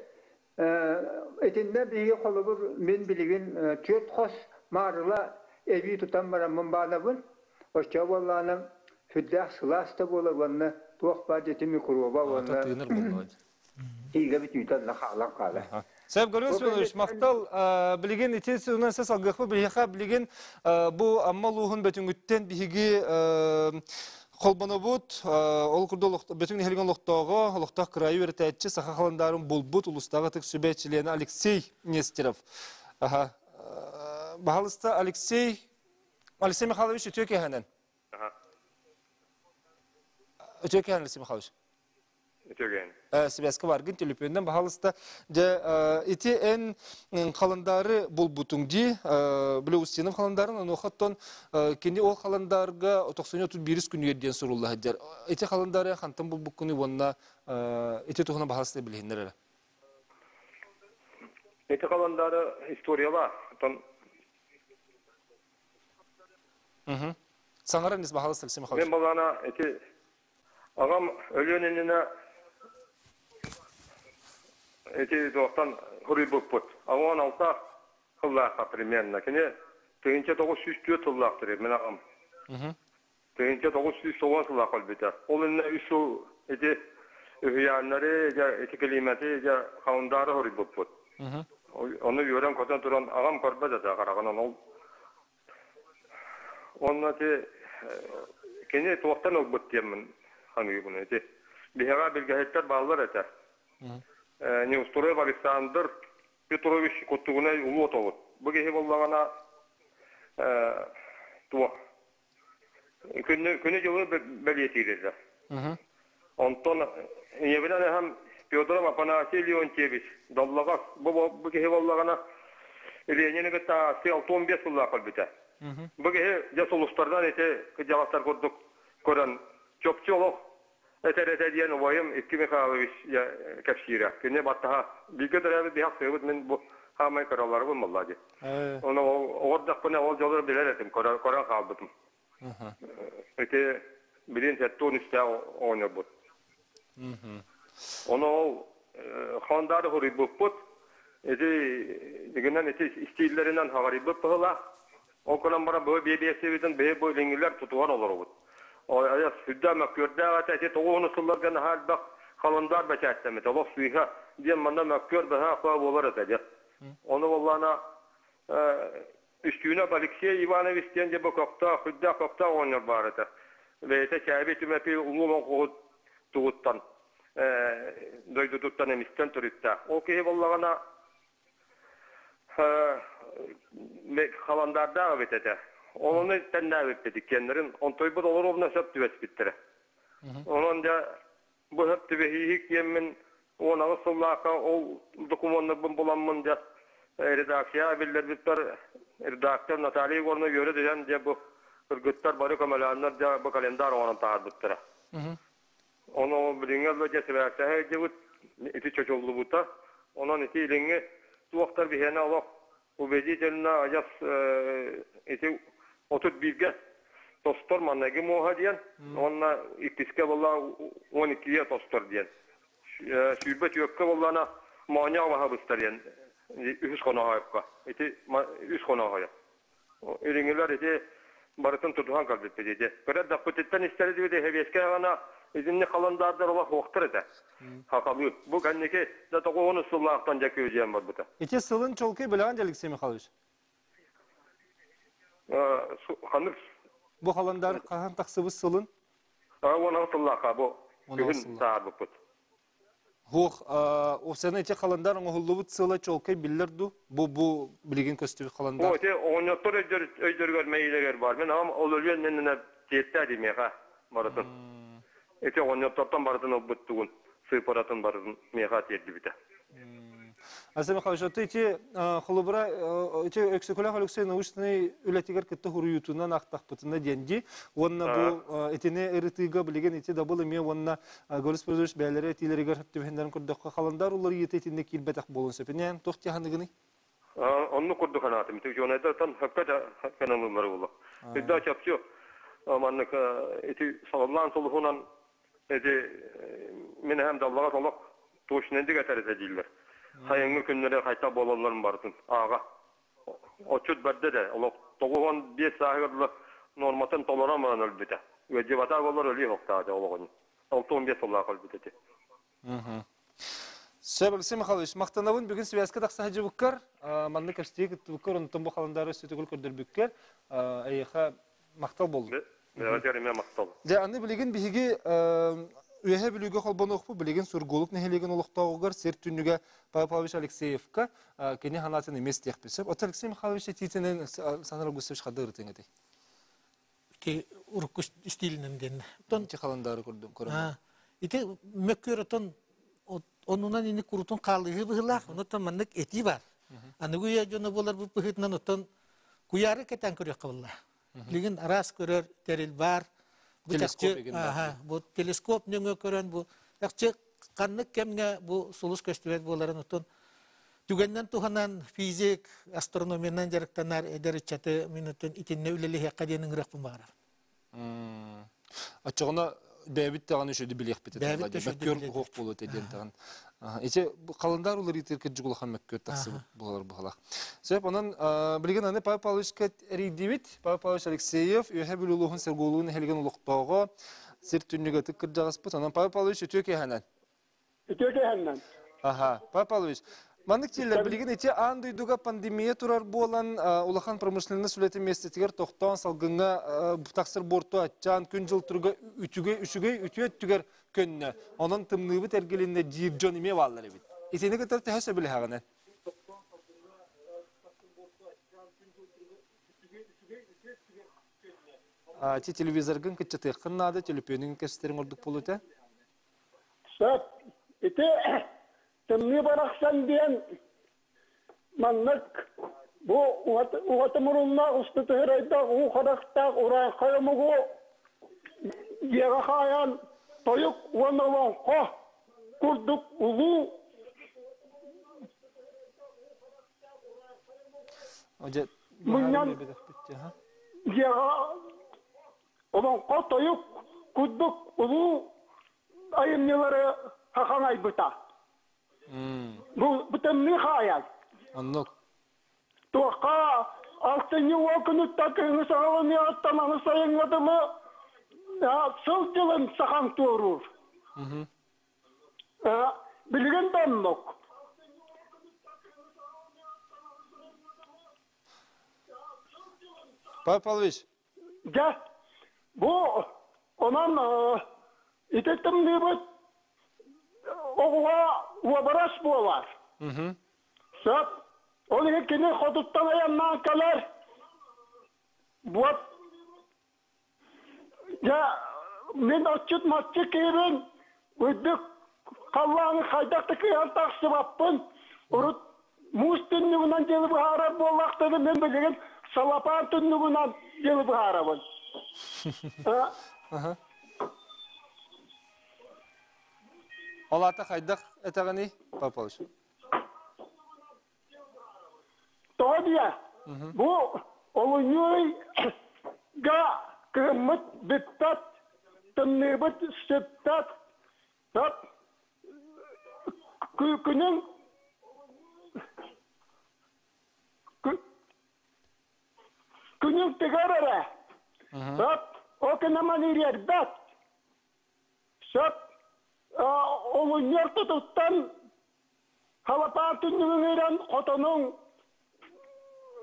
Speaker 13: итиннэ биһиги холобур мин билигин түөрт хос маарыла эбии тутан бараммын баанабын. Оччоҕо буоллаҕына сүрдээх сылаас да буолар уонна туох баар дьити микроба уонна
Speaker 1: тыынар буолла.
Speaker 13: Тиигэ бүтүүтэ онно хаалан хаалар.
Speaker 1: Сэп Гаврил Семенович, махтал. Билигин ити сылынан сэ салгыахпыт биһиэхэ билигин бу Амма улууһун Бөтүҥүттэн биһиги холбонобут. Ол курдук Бөтүҥ нэһилиэгин олохтооҕо, олохтоох кыраайы үөрэтээччи, саха халандаарын булбут улуустааҕы ытык сүбэ чилиэнэ Алексей Нестеров. Баһалыста Алексей Алексей Михайлович үтүө киэһэнэн. Үтүө киэһэн Алексей Михайлович.
Speaker 14: Үтүгэн.
Speaker 1: Связка баргын төлөпүөннэн баһалыста. Дьэ, ити эн халандаары булбутуҥ дии. Били Устинов халандаарын онуохаттан кини ол халандаарга 91 күнүгэр диэн сурулла сылдьар. Ити халандаары хантан булбуккуну уонна ити туһунан баһалыста билиһиннэр эрэ.
Speaker 14: Ити халандаары историяла. Оттон
Speaker 1: Саҥаран ис баһалыста Алексей Михайлович.
Speaker 14: Мен балана ити Аҕам өлүөн иннинэ ити туохтан суруйбуппут. 16 сыллаахха примерно. Кини 1904 сыллаах төрүт мин аҕам. 1990 сыллаах өлбүтэ. Ол иннинэ үс сыл ити үһүйээннэри, дьэ, ити климаты, дьэ, халандаары суруйбуппут. Ону үөрэн-көтөн туран аҕам көрбөт этэ хараҕынан. Ол Уонна ити кини туохтан ылбыт диэммин саныыбын ити. Биһиэхэ билгэһиттэр бааллар этэ. Неустроев Александр Петрович Куттугунай улуу отобут. Бу киһи буоллаҕына туох күнү күнү-дьылы бэлиэтиир этэ. Онтон ийэбинэн эһэм Федоров Афанасий Леонтьевич Доллоҕос бу, бу киһи буоллаҕына Ленини кытта аастыы 65 сыллаах өлбүтэ. Бу киһи дьэ сулустарынан ити кырдьаҕастар курдук көрөн чопчу олох этэр этэ диэн убайым Икки Михайлович кэпсиирэ. Кини баттаһа бииргэ төрөөбүт биһэх сыабыт мин бу хаамай кыраларыбын буолла дии. Ону оҕордохпуна ол дьолу билэр этим, көрөн хаалбытым. Ити билин 73-тээх оҕонньорбут. Ону ол Хондары хуруйбуппут. Ити дигинэн ити истииллэринэн хаҕарыйбыт быһылаах. Ол гынан баран бу биэбиэсибитин биһи бу илиҥҥилэр тутуһан олоробут. Айас сүрдээх мөккүөрдээх этэ. Ити тоҕуһуну сылларга наһаа элбэх халандаар бэчээттэммит. Олох сыыһа диэн манна мөккүөр быһаа буолар этэ диэн. Ону буоллаана Үстүүнэп Алексей Иванович диэн дьэ бу көхтөөх, сүрдээх көхтөөх оҕонньор баар этэ. Бэйэтэ Чээби Түмэпий улуу олоҥхоһут тугуттан. дойдутуттан эмистэн төрүттээх. Ол киһи буоллаҕына халандаардаах эбит этэ. Олону тэннээбиппит иккиэннэрин. Онтойбут олоруобуна сөп түбэспиттэрэ. Онон дьэ бу сөп түбэһииһик диэммин 18 сыллаахха ол докумуоннарбын буламмын дьэ редакция биллэрбиппэр редактор Наталья Егоровна үөрэ түһэн дьэ бу кыргыттар бары көмөлөөннөр дьэ бу календарь оҥорон таһаарбыттара. Ону билиҥҥи ылла дьэ сибээстэһэ сылдьыбыт, ити чочуллубута. Онон ити илиҥҥи туохтар биһиэнэ олох убедительно адьас ити 31-гэ тостор манныгы муоһа диэн уонна иккискэ буолла 12-гэ тостор диэн. 24-кэ буоллаана моонньоох баһа быстар диэн үһүс хонооһойукка. Ити үс хонооһойо. Илиҥҥилэр ити барытын тутуһан кэлбиппит ити. Кыра эрдэхпититтэн истэр этибит эһэбиэскэ аҕана итинник халандаардар олох суохтар этэ. Хахалыы. Бу кэнники да тоҕуһун сыллаахтан дьэ күөдьүйэн барбыта.
Speaker 1: Ити сылын чолкуй билэҕин Алексей Михайлович?
Speaker 14: Ханнык?
Speaker 1: Бу халандаар хаһан тахсыбыт сылын?
Speaker 14: 16 сыллаахха бу күһүн саарбыппыт.
Speaker 1: Хуох, осена ити халандар оҥоһуллубут сыла чуолкай биллэр дуу? Бу бу билигин көстүбүт халандар.
Speaker 14: О, ити оҕонньоттор өйдөрүгэр мэйиилэригэр бар. Мин аҕам ол өлүөн иннинэ тиэртээ дии миэхэ барытын. Ити оҕонньоттортон барытын ылбыт тугун, сыыппаратын барытын миэхэ тиэрдибитэ.
Speaker 1: Ася Михайлович, ото ити холобура ити Өксөкүлээх Өлөксөй научнай үлэтигэр кытта хуруйуутунан ахтахпытына диэн дии. Уонна бу итини ырытыыга билигин ити дабыл эмиэ уонна Горис Петрович бэйэлэрэ этиилэригэр түбэһиннэрин көрдөххө халандар уларыйыыта итиннэ киирбэтэх буолуон сөп. Инээн туох тиһаныгыный?
Speaker 14: Оннук курдук санаатым. Ити учуонайдартан сөпкө да саналыыллара буолла. Үрдэ чопчу маннык ити салаллаан сулуһунан Ити мин эһэм даллаҕа толох точнайдык этэр этэ дииллэр. Сайыҥҥы күннэри хайта буолалларын барытын ааҕа. Отчут бэрдэ да олох 95 сааһыгар дылы нуорматын толорон баран өлбүтэ. Ыалдьыбатаа буоллар өлүү суохтаах этэ олоҕун. 65 сыллаах өлбүт ити.
Speaker 1: Сөп, Алексей Михайлович, махтанабын бүгүн связка тахса сылдьыбыккар, маннык кэпсэтии кыттыбыккар, онтон бу халандаары өссө төгүл көрдөрбүккэр, эйиэхэ махтал боллун.
Speaker 14: Бэҕэтигэр эмиэ махтал.
Speaker 1: Дьэ, аны билигин биһиги Үөһэ Бүлүүгэ холбонуохпут, билигин Сургуулук нэһилиэгин олохтооҕугар сир түннүгэ Павел Павлович Алексеевка кини санаатын эмиэ истиэхпит сөп. Оттон Алексей Михайлович этиитинэн Александр Августович хадда ырытыҥ этэй?
Speaker 12: Ити урукку стилинэн диэн.
Speaker 1: Ити халандаары көрдүм көрөм.
Speaker 12: Ити мөккүөр отон онунан ини курутун хаалыһыы быһыылаах, онуттан маннык этии бар. Аныгы үйэ дьоно буолар быһыытынан оттон куйаары кэтээн көрүөххэ буолла. Билигин араас көрөр тэрил баар. Бу
Speaker 1: Телескоп
Speaker 12: бу телескоп нөҥүө көрөн бу чахчы ханнык кэмҥэ бу сулус көстүбэт буоларын оттон түгэннэн туһанан физик, астрономиянан дьарыктанар эдэр ыччаты мин оттон итиннэ үлэлэһиэххэ диэн ыҥырыахпын баҕарар.
Speaker 1: Оччоҕуна бэйэбит даҕаны үчүгэйди билиэхпит этэ. Мөккүөр уһуох буолуо этэ диэн даҕаны. Ити халандаар уларыытыгар кырдьык улахан мөккүөр тахсыбыт буолар быһалаах. Сөп, онон билигин аны Павел Павловичка эрийдибит. Павел Павлович Алексеев, Үөһэ Бүлүү улууһун Сергоолуун нэһилиэгин олохтооҕо, сир түннүгэ ытык кырдьаҕаспыт. Онон Павел Павлович үтүө киэһэнэн.
Speaker 11: Үтүө киэһэннэн.
Speaker 1: Аха, Павел Павлович, маннык дииллэр, билигин ити аан дойдуга пандемия турар буолан, улахан промышленность үлэтин миэстэтигэр тохтоон, салгыҥҥа тахсар буорту аччаан, күн-дьыл туруга үтүгэй, үчүгэй үтүө өттүгэр көннө. Онон тымныыбыт эргилиннэ диир дьон эмиэ бааллар эбит. Итини кытары төһө сөбүлэһэҕинэн? Ити телевизоргын кыччатыаххын наада, төлөпүөнүҥ кэстэриҥ ордук буолуо этэ.
Speaker 11: Сөп. Ити тымныы барахсан диэн маннык бу уһаты муруннаах усту түһэрайдаах уу харахтаах урааҥхай омугу дьиэҕэ хаайан тойук уонна олоҥхо курдук улуу мунньан дьиэҕэ олоҥхо тойук курдук улуу айымньылары хахаҥ айбыта. Бу бу тымныы хаайан.
Speaker 1: Оннук.
Speaker 11: Туохха алтынньы уол күнүттэн кыһыҥҥы саҕаланыаҕыттан аны сайыҥҥа дылы сыл дьылын сахан туоруур. Билигин да оннук.
Speaker 1: Павел Павлович,
Speaker 11: Дьэ, бу онон ити тымныыбыт.
Speaker 10: оҕуһа уобарас буолар. Сөп. Ол иһин кини хотуттан айаннаан кэлэр. Буот дьэ мин отчут маччы киһибин үрдүк халлааны хайдах да кыайан тахсыбаппын. Урут муус түннүгүнэн дьылы быһаарар буоллахтарына мен билигин салапаан түннүгүнэн дьылы быһаарабын.
Speaker 1: Ол аата хайдах этэҕиний, Павлович?
Speaker 10: Тоҕо диэ? Бу олунньуйга кыһыммыт бүппэт, тымныыбыт сүппэт, күнүн күнүн тыгар эрэ. Сөп, ол кынаман ириэрбэт. Сөп, олунньу ортотуттан халапаан түннүгүн ыыран хотонуҥ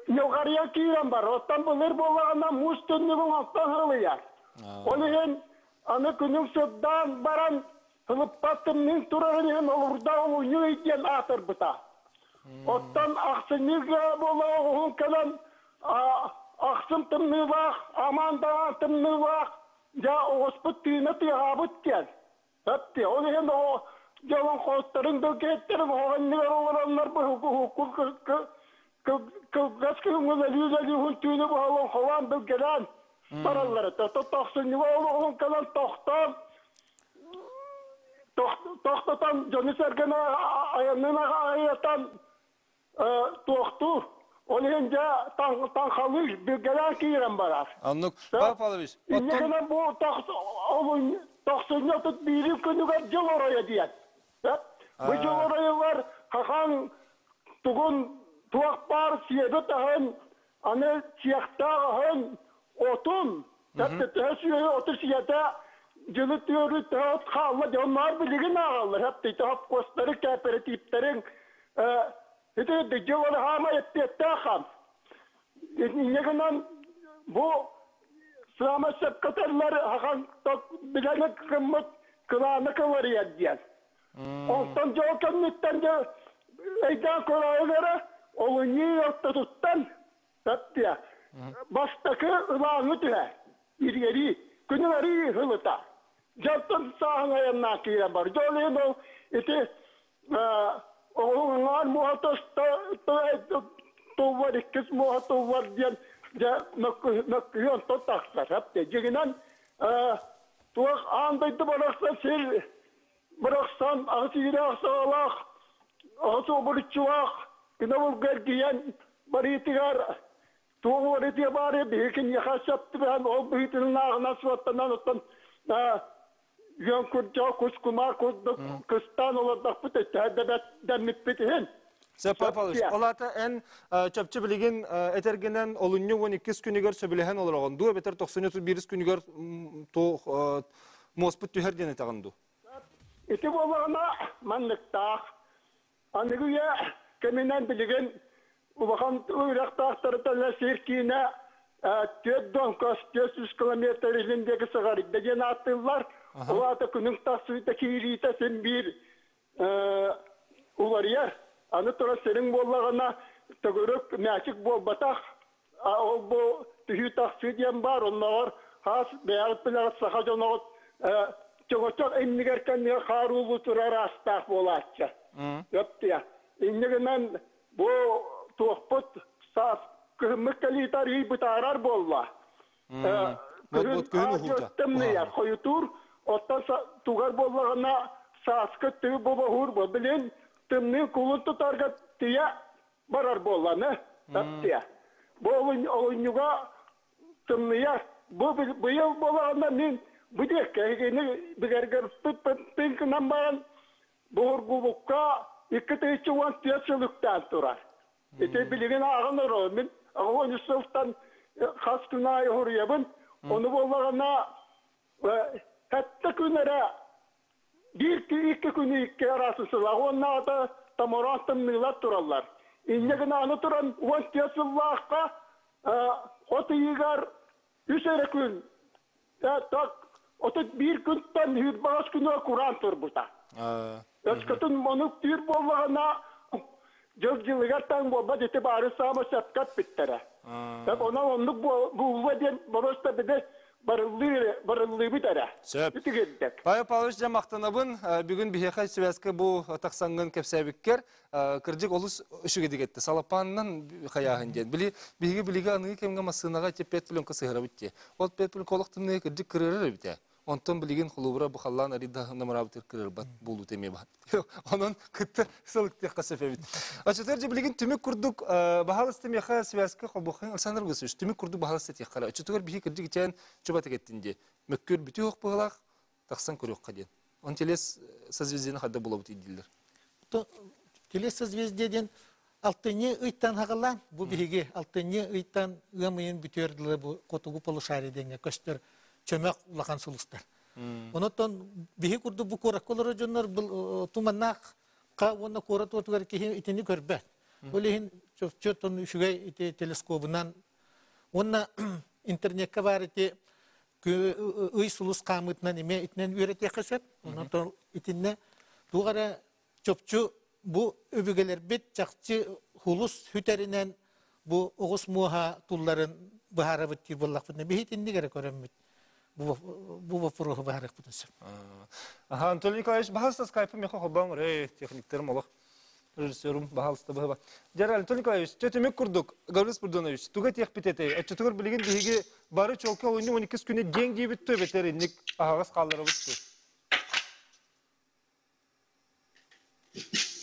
Speaker 10: ньылҕарыйан киирэн бар. Оттон былыр буоллаҕына муус түннүгүн оттон һылыйар. Ол иһин аны күнүҥ сырдаан баран һылыппат тымныыҥ турарын иһин олурда олунньу ый диэн аатырбыта. Оттон ахсынньыга буола оҕуһун кэлэн ахсым тымныылаах, амаан даҕаан тымныылаах, дьэ оҕуспут тыына тыаһаабыт диэн. Эпти, ол иһин оҕо дьолон хоотторун бөлкөйөттөрүн оҕонньугар олороннор быһуку кылгас күһүҥҥү өлүү-өлүүһүн түүнү быһалын холоон билгэлээн бараллар этэ. Тохсунньуга олоҕун кэлэн тохтоон тохтотон дьону-сэргэни айаннын аҕайатан туохтуур. Ол иһин дьэ таҥхалыыр, билгэлээн киирэн барар.
Speaker 1: Оннук. Павел Павлович,
Speaker 10: Инньэ гынан бу тохсунньу 31 күнүгэр дьыл оройо диэн. Бу дьыл оройугар хахан тугун туох баар сиэбит аһын, аны сиэхтээх аһын, отун, төһө сүөһү оту сиэтэ дьылы түөрү төһө от хаалла дьонноор билигин ааҕаллар. Хэптите хопкуостары, кооперативтарын ити дьыл хаама эппиэттээх хан. Инньэ гынан бу саама сөпкө этэллэр хахан билэни кыммыт кылааны кыларыйар диэн. Онтон дьол кэнниттэн дьэ өйдөөн көрөөрү олунньу ортотуттан Таптыа. Бастакы ылааҥы түһэ. Ириэрии. Күнүн арыы ылыта. Дьонтон сааһын айаннаан киирэн бар. Дьол иһин ол ити оҕуһуҥҥаан муоһа туллар, иккис муоһа туллар диэн дьэ мөккүһүү онтон тахсар. Дьиҥинэн туох аан дойду барахсан сир барахсан аҕыс иирэх саҕалаах, аҕыс обуруччулаах күнэ-булга эргийэн барыытыгар туох уларытыа баары биһиги киниэхэ сөп түбэһэн ол быһыытынан ааҕынан суоттанан оттон үөн күрдьэх кус кумаар курдук кыстаан олордохпут өттөһө дэммиппит иһин.
Speaker 1: Сөп Павлович, ол аата эн чопчу билигин этэргинэн олунньу 12 күнүгэр сөбүлэһэн олороҕун дуу эбэтэр 91 күнүгэр туох муоспут түһэр диэн этэҕин дуу?
Speaker 10: Ити буоллаҕына манныктаах. Аныгы үйэ кэминэн билигин улахан үрэхтаахтарыттан сир киинэ түөрт донкос 400 километр илин диэки сыҕарыйда диэн ааттыыллар. Ол аата күнүҥ тахсыыта киириитэ син биир уларыйар. Аны турар сириҥ буоллаҕына төгүрүк мээчик буолбатах. Ол бу түһүү тахсыы диэн баар, оннооҕор хаас бэйэҕит билэҕит саха дьоноҕут чөҥөчөх иннигэр кэннигэр хаар уулуу турар аастаах буолааччы. Өптүө. Инньэ гынан бу туохпут саас кыһыммыт кэлиитэ арыый бытаарар буолла.
Speaker 1: Күһүн уһуута.
Speaker 10: Тымныйар, хойутуур, оттон тугар буоллаҕына сааскы тыы бобоһуур бу билин тымныы кулун тутарга тыйа барар буолланы таптыа. Бу олунньуга тымныйар. Бу быйыл буолаҕына мин бу диэккэ эһигини бигэргэппит гынан баран буһургубукка 2014 сыл үктээн турар. Ити билигин ааҕан олоробун. Мин 83 сылтан хас күн аайы уһуруйабын. Ону буоллаҕына сэттэ күн эрэ биир икки күнү икки араас сылах уоннааҕыта томороон тымныылар тураллар. Инньэ гына аны туран 14 сыллаахха от ыйыгар үс эрэ күн 31 күнтэн 25 күнүгэр кураан турбута. Өскөтүн маннык түүр буоллаҕына, дьыл дьылыгар таҥ буолбат ити баары саама сөпкө эппиттэрэ. Так онон оннук буолуо диэн боруоста били барыллыы барыллыыбыт эрэ.
Speaker 1: Сөп.
Speaker 10: Үтүгүрдек.
Speaker 1: Павел Павлович, дьэ махтанабын. Бүгүн биһиэхэ связка бу тахсаҥҥын кэпсээбиккэр кырдьык олус үчүгэйдик этте. Салапаанынан хайааһын диэн. Били биһиги билиги аныгы кэмҥэ массыынаҕа ити пет пленка сыһарабыт дии. Ол пет пленка олох тымныы кырдьык кырыарар эбит ээ. Онтон билигин холобура бу халлаан арыйда намыраабытыгар кырыарбат буолуута эмиэ баар. Онон кытта сылыктыахха сөп эбит. Оччотугар дьэ билигин түмүк курдук баһаалыста миэхэ связка холбуоххайын Александр Васильевич түмүк курдук баһаалыста этиэххэ. Оччотугар биһи кырдьык ичээн чубатык эттин дии. Мөккүөр бүтүөх ох быһыылаах тахсан көрүөххэ диэн. Он телес созвездиени хайда булабыт дииллэр.
Speaker 12: Телес созвездие диэн алтынньы ыйтан хагалаан бу биһиги алтынньы ыйтан ыам ыйын бүтүөр дылы бу хотугу полушарие диэҥҥэ көстөр чөмөх улахан сулустар. Онотон биһи курдук бу куоракка олорор дьоннор туманнаах уонна куорат уотугар киһи итини көрбөт. Ол иһин чөтон үчүгэй ити телескобунан уонна интернекка баар ити ый сулус хаамыытынан эмиэ итинэн үөрэтиэххэ сөп. Онон итиннэ туох эрэ чопчу бу өбүгэлэрбит чахчы хулус хүтэринэн бу оҕус муоһа тулларын быһаарабыт диир буоллахпытына биһи итинник эрэ көрөммүт бу бу боппуруоһу быһаарыахпытын сөп.
Speaker 1: Аха, Анатолий Николаевич, баһаалыста скайпы меха холбоон эй, техниктерим олох режиссерум баһаалыста быһыба. Дьэр, Анатолий Николаевич, чэ түмүк курдук, Гаврил Спиридонович, туга этиэхпит этэй? Оччотугар билигин биһиги бары чуолкай олунньу 12 күнү диэҥ диэбит ту эбэтэр инник аһаҕас хаалларабыт ту?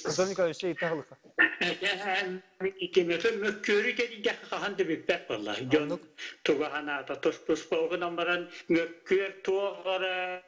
Speaker 1: Анатолий Николаевич, ыйытаһылыка.
Speaker 9: Итимэхэ мөккүөрү тэрийдэххэ хаһан да бүппэт буолла. Дьон туга санаата тус-туспа гынан баран мөккүөр туох эрэ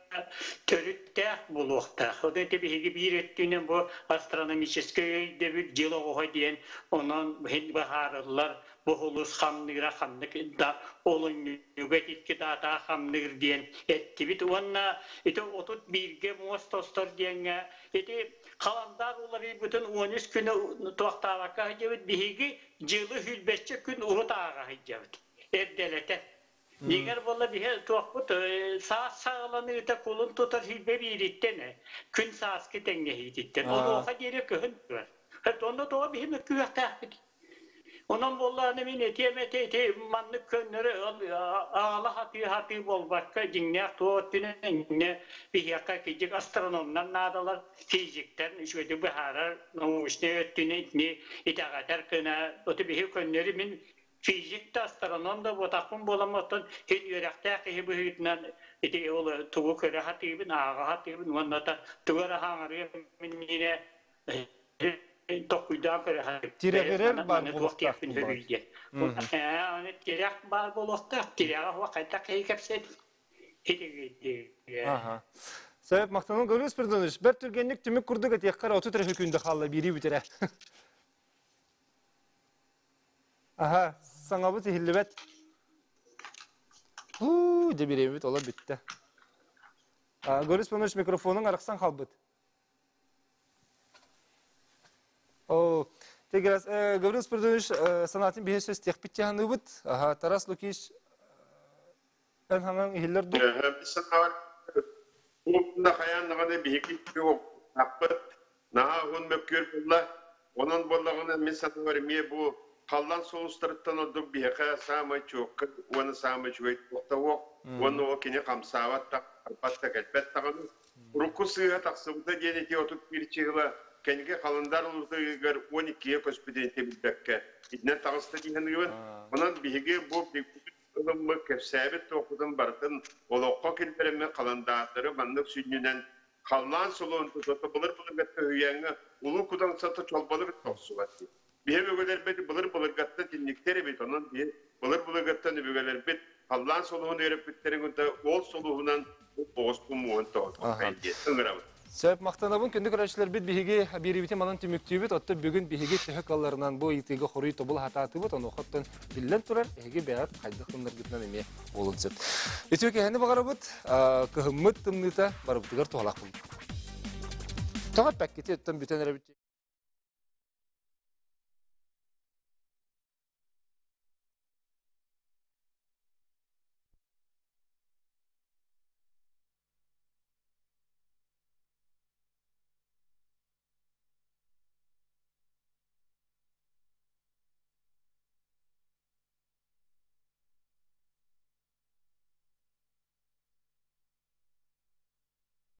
Speaker 9: төрүттээх буолуохтаах. Ол ити биһиги биир өттүнэн бу астрономическай өйдөбүл дьыл оҕуһа диэн онон быһаарыллар бу улус хамныыра ханнык да олунньуга икки даатаа хамныыр диэн эттибит уонна ити 31-гэ муос тостор диэҥҥэ ити халандаар уларыйбытын 13 күнү туохтаабакка сылдьабыт биһиги дьылы сүүрбэччэ күн урут ааҕа сылдьабыт эрдэлэтэн Дьиҥэр буолла биһи туохпут саас саҕаланыыта кулун тутар сүүрбэ биириттэн күн сааскы тэҥнэһиититтэн онуоха диэри кыһын турар. Онно тоҕо биһи мөккүөхтээхпит? Онон буоллаҕына мин этиэм этэ ити маннык көннөрү аҕала хатыы-хатыы буолбакка дьиҥнээх туох өттүнэн иннэ биһиэхэ кырдьык астрономнар наадалар, физиктэр үчүгэйдик быһаарар научнай өттүнэн итини итэҕэтэр гына оту биһи көннөрү мин физик да астроном да буотахпын буолан оттон син үөрэхтээх киһи быһыытынан ити ол тугу көрө сатыыбын, ааҕа сатыыбын уонна та тугу эрэ хаҥарыам иннинэ толкуйдаан көрө
Speaker 1: Тирэҕирэр баар буолуохтаах
Speaker 9: Аны тирэх баар буолуохтаах. Тирэҕэ суох хайдах киһи кэпсэт
Speaker 1: Аха. Сөп, махтанан Гаврил Спиридонович, бэрт түргэнник түмүк курдук этиэххэр 33 күндэ хаалла биирии бүтэрэ. Аха, саҥабыт иһиллибэт. Уу, дьэ бириэмэбит олор бүттэ. Гаврил Спиридонович микрофонуҥ арахсан хаалбыт. О, Тегерас, Гаврил Спиридонович санаатын биһи сөстиэхпит чаһаныбыт. Аха, Тарас Лукич эн хаҥаҥ иһиллэр дуу?
Speaker 8: Санаабар, бу хайаан даҕаны биһиги аппыт наһаа уһун мөккүөр буолла. Онон буоллаҕына мин санаабар эмиэ бу халлаан сулустарыттан ордук биһиэхэ саамай чуокка уонна саамай үчүгэй туох уонна ол кини хамсаабат да, барбат да кэлбэт даҕаны. Урукку сыыһа тахсыбыта диэн ити 31 чыһыла кэнники халандаар улуутугар 12-гэ көспүтүн ити билбэккэ итинэн таҕыста дии саныыбын. Онон биһиги бу ылыммыт кэпсээбит туохпутун барытын олоххо киллэрэммит халандаардары маннык сүнньүнэн халлаан солуон тутата былыр-былыргатта үһүйээҥҥэ улуу кудаҥсата чолбону кытта охсубат дии. Биһи өбүгэлэрбит былыр-былыргаттан тинниктэр эбит, онон биһи былыр-былыргаттан өбүгэлэрбит халлаан солуһун үөрэппиттэрин кытта ол солуһунан оҕуспун муоһун тоҕотуоххайын диэн ыҥырабыт.
Speaker 1: Сөп, махтанабын. Күндү көрөөччүлэрбит биһиги биэриибитин манан түмүктүүбүт. Оттон бүгүн биһиги төһө кыалларынан бу ыйытыыга хоруй тобул хатаатыбыт. Онуоха оттон биллэн турар, эһиги бэйэҕит хайдах гыннаргытынан эмиэ буолун сөп. Үтүө киһини баҕарабыт. Кыһыммыт тымныыта барыбытыгар туһалаах буолбут. Тоҕо эппэккити, оттон бүтэн эрэбит.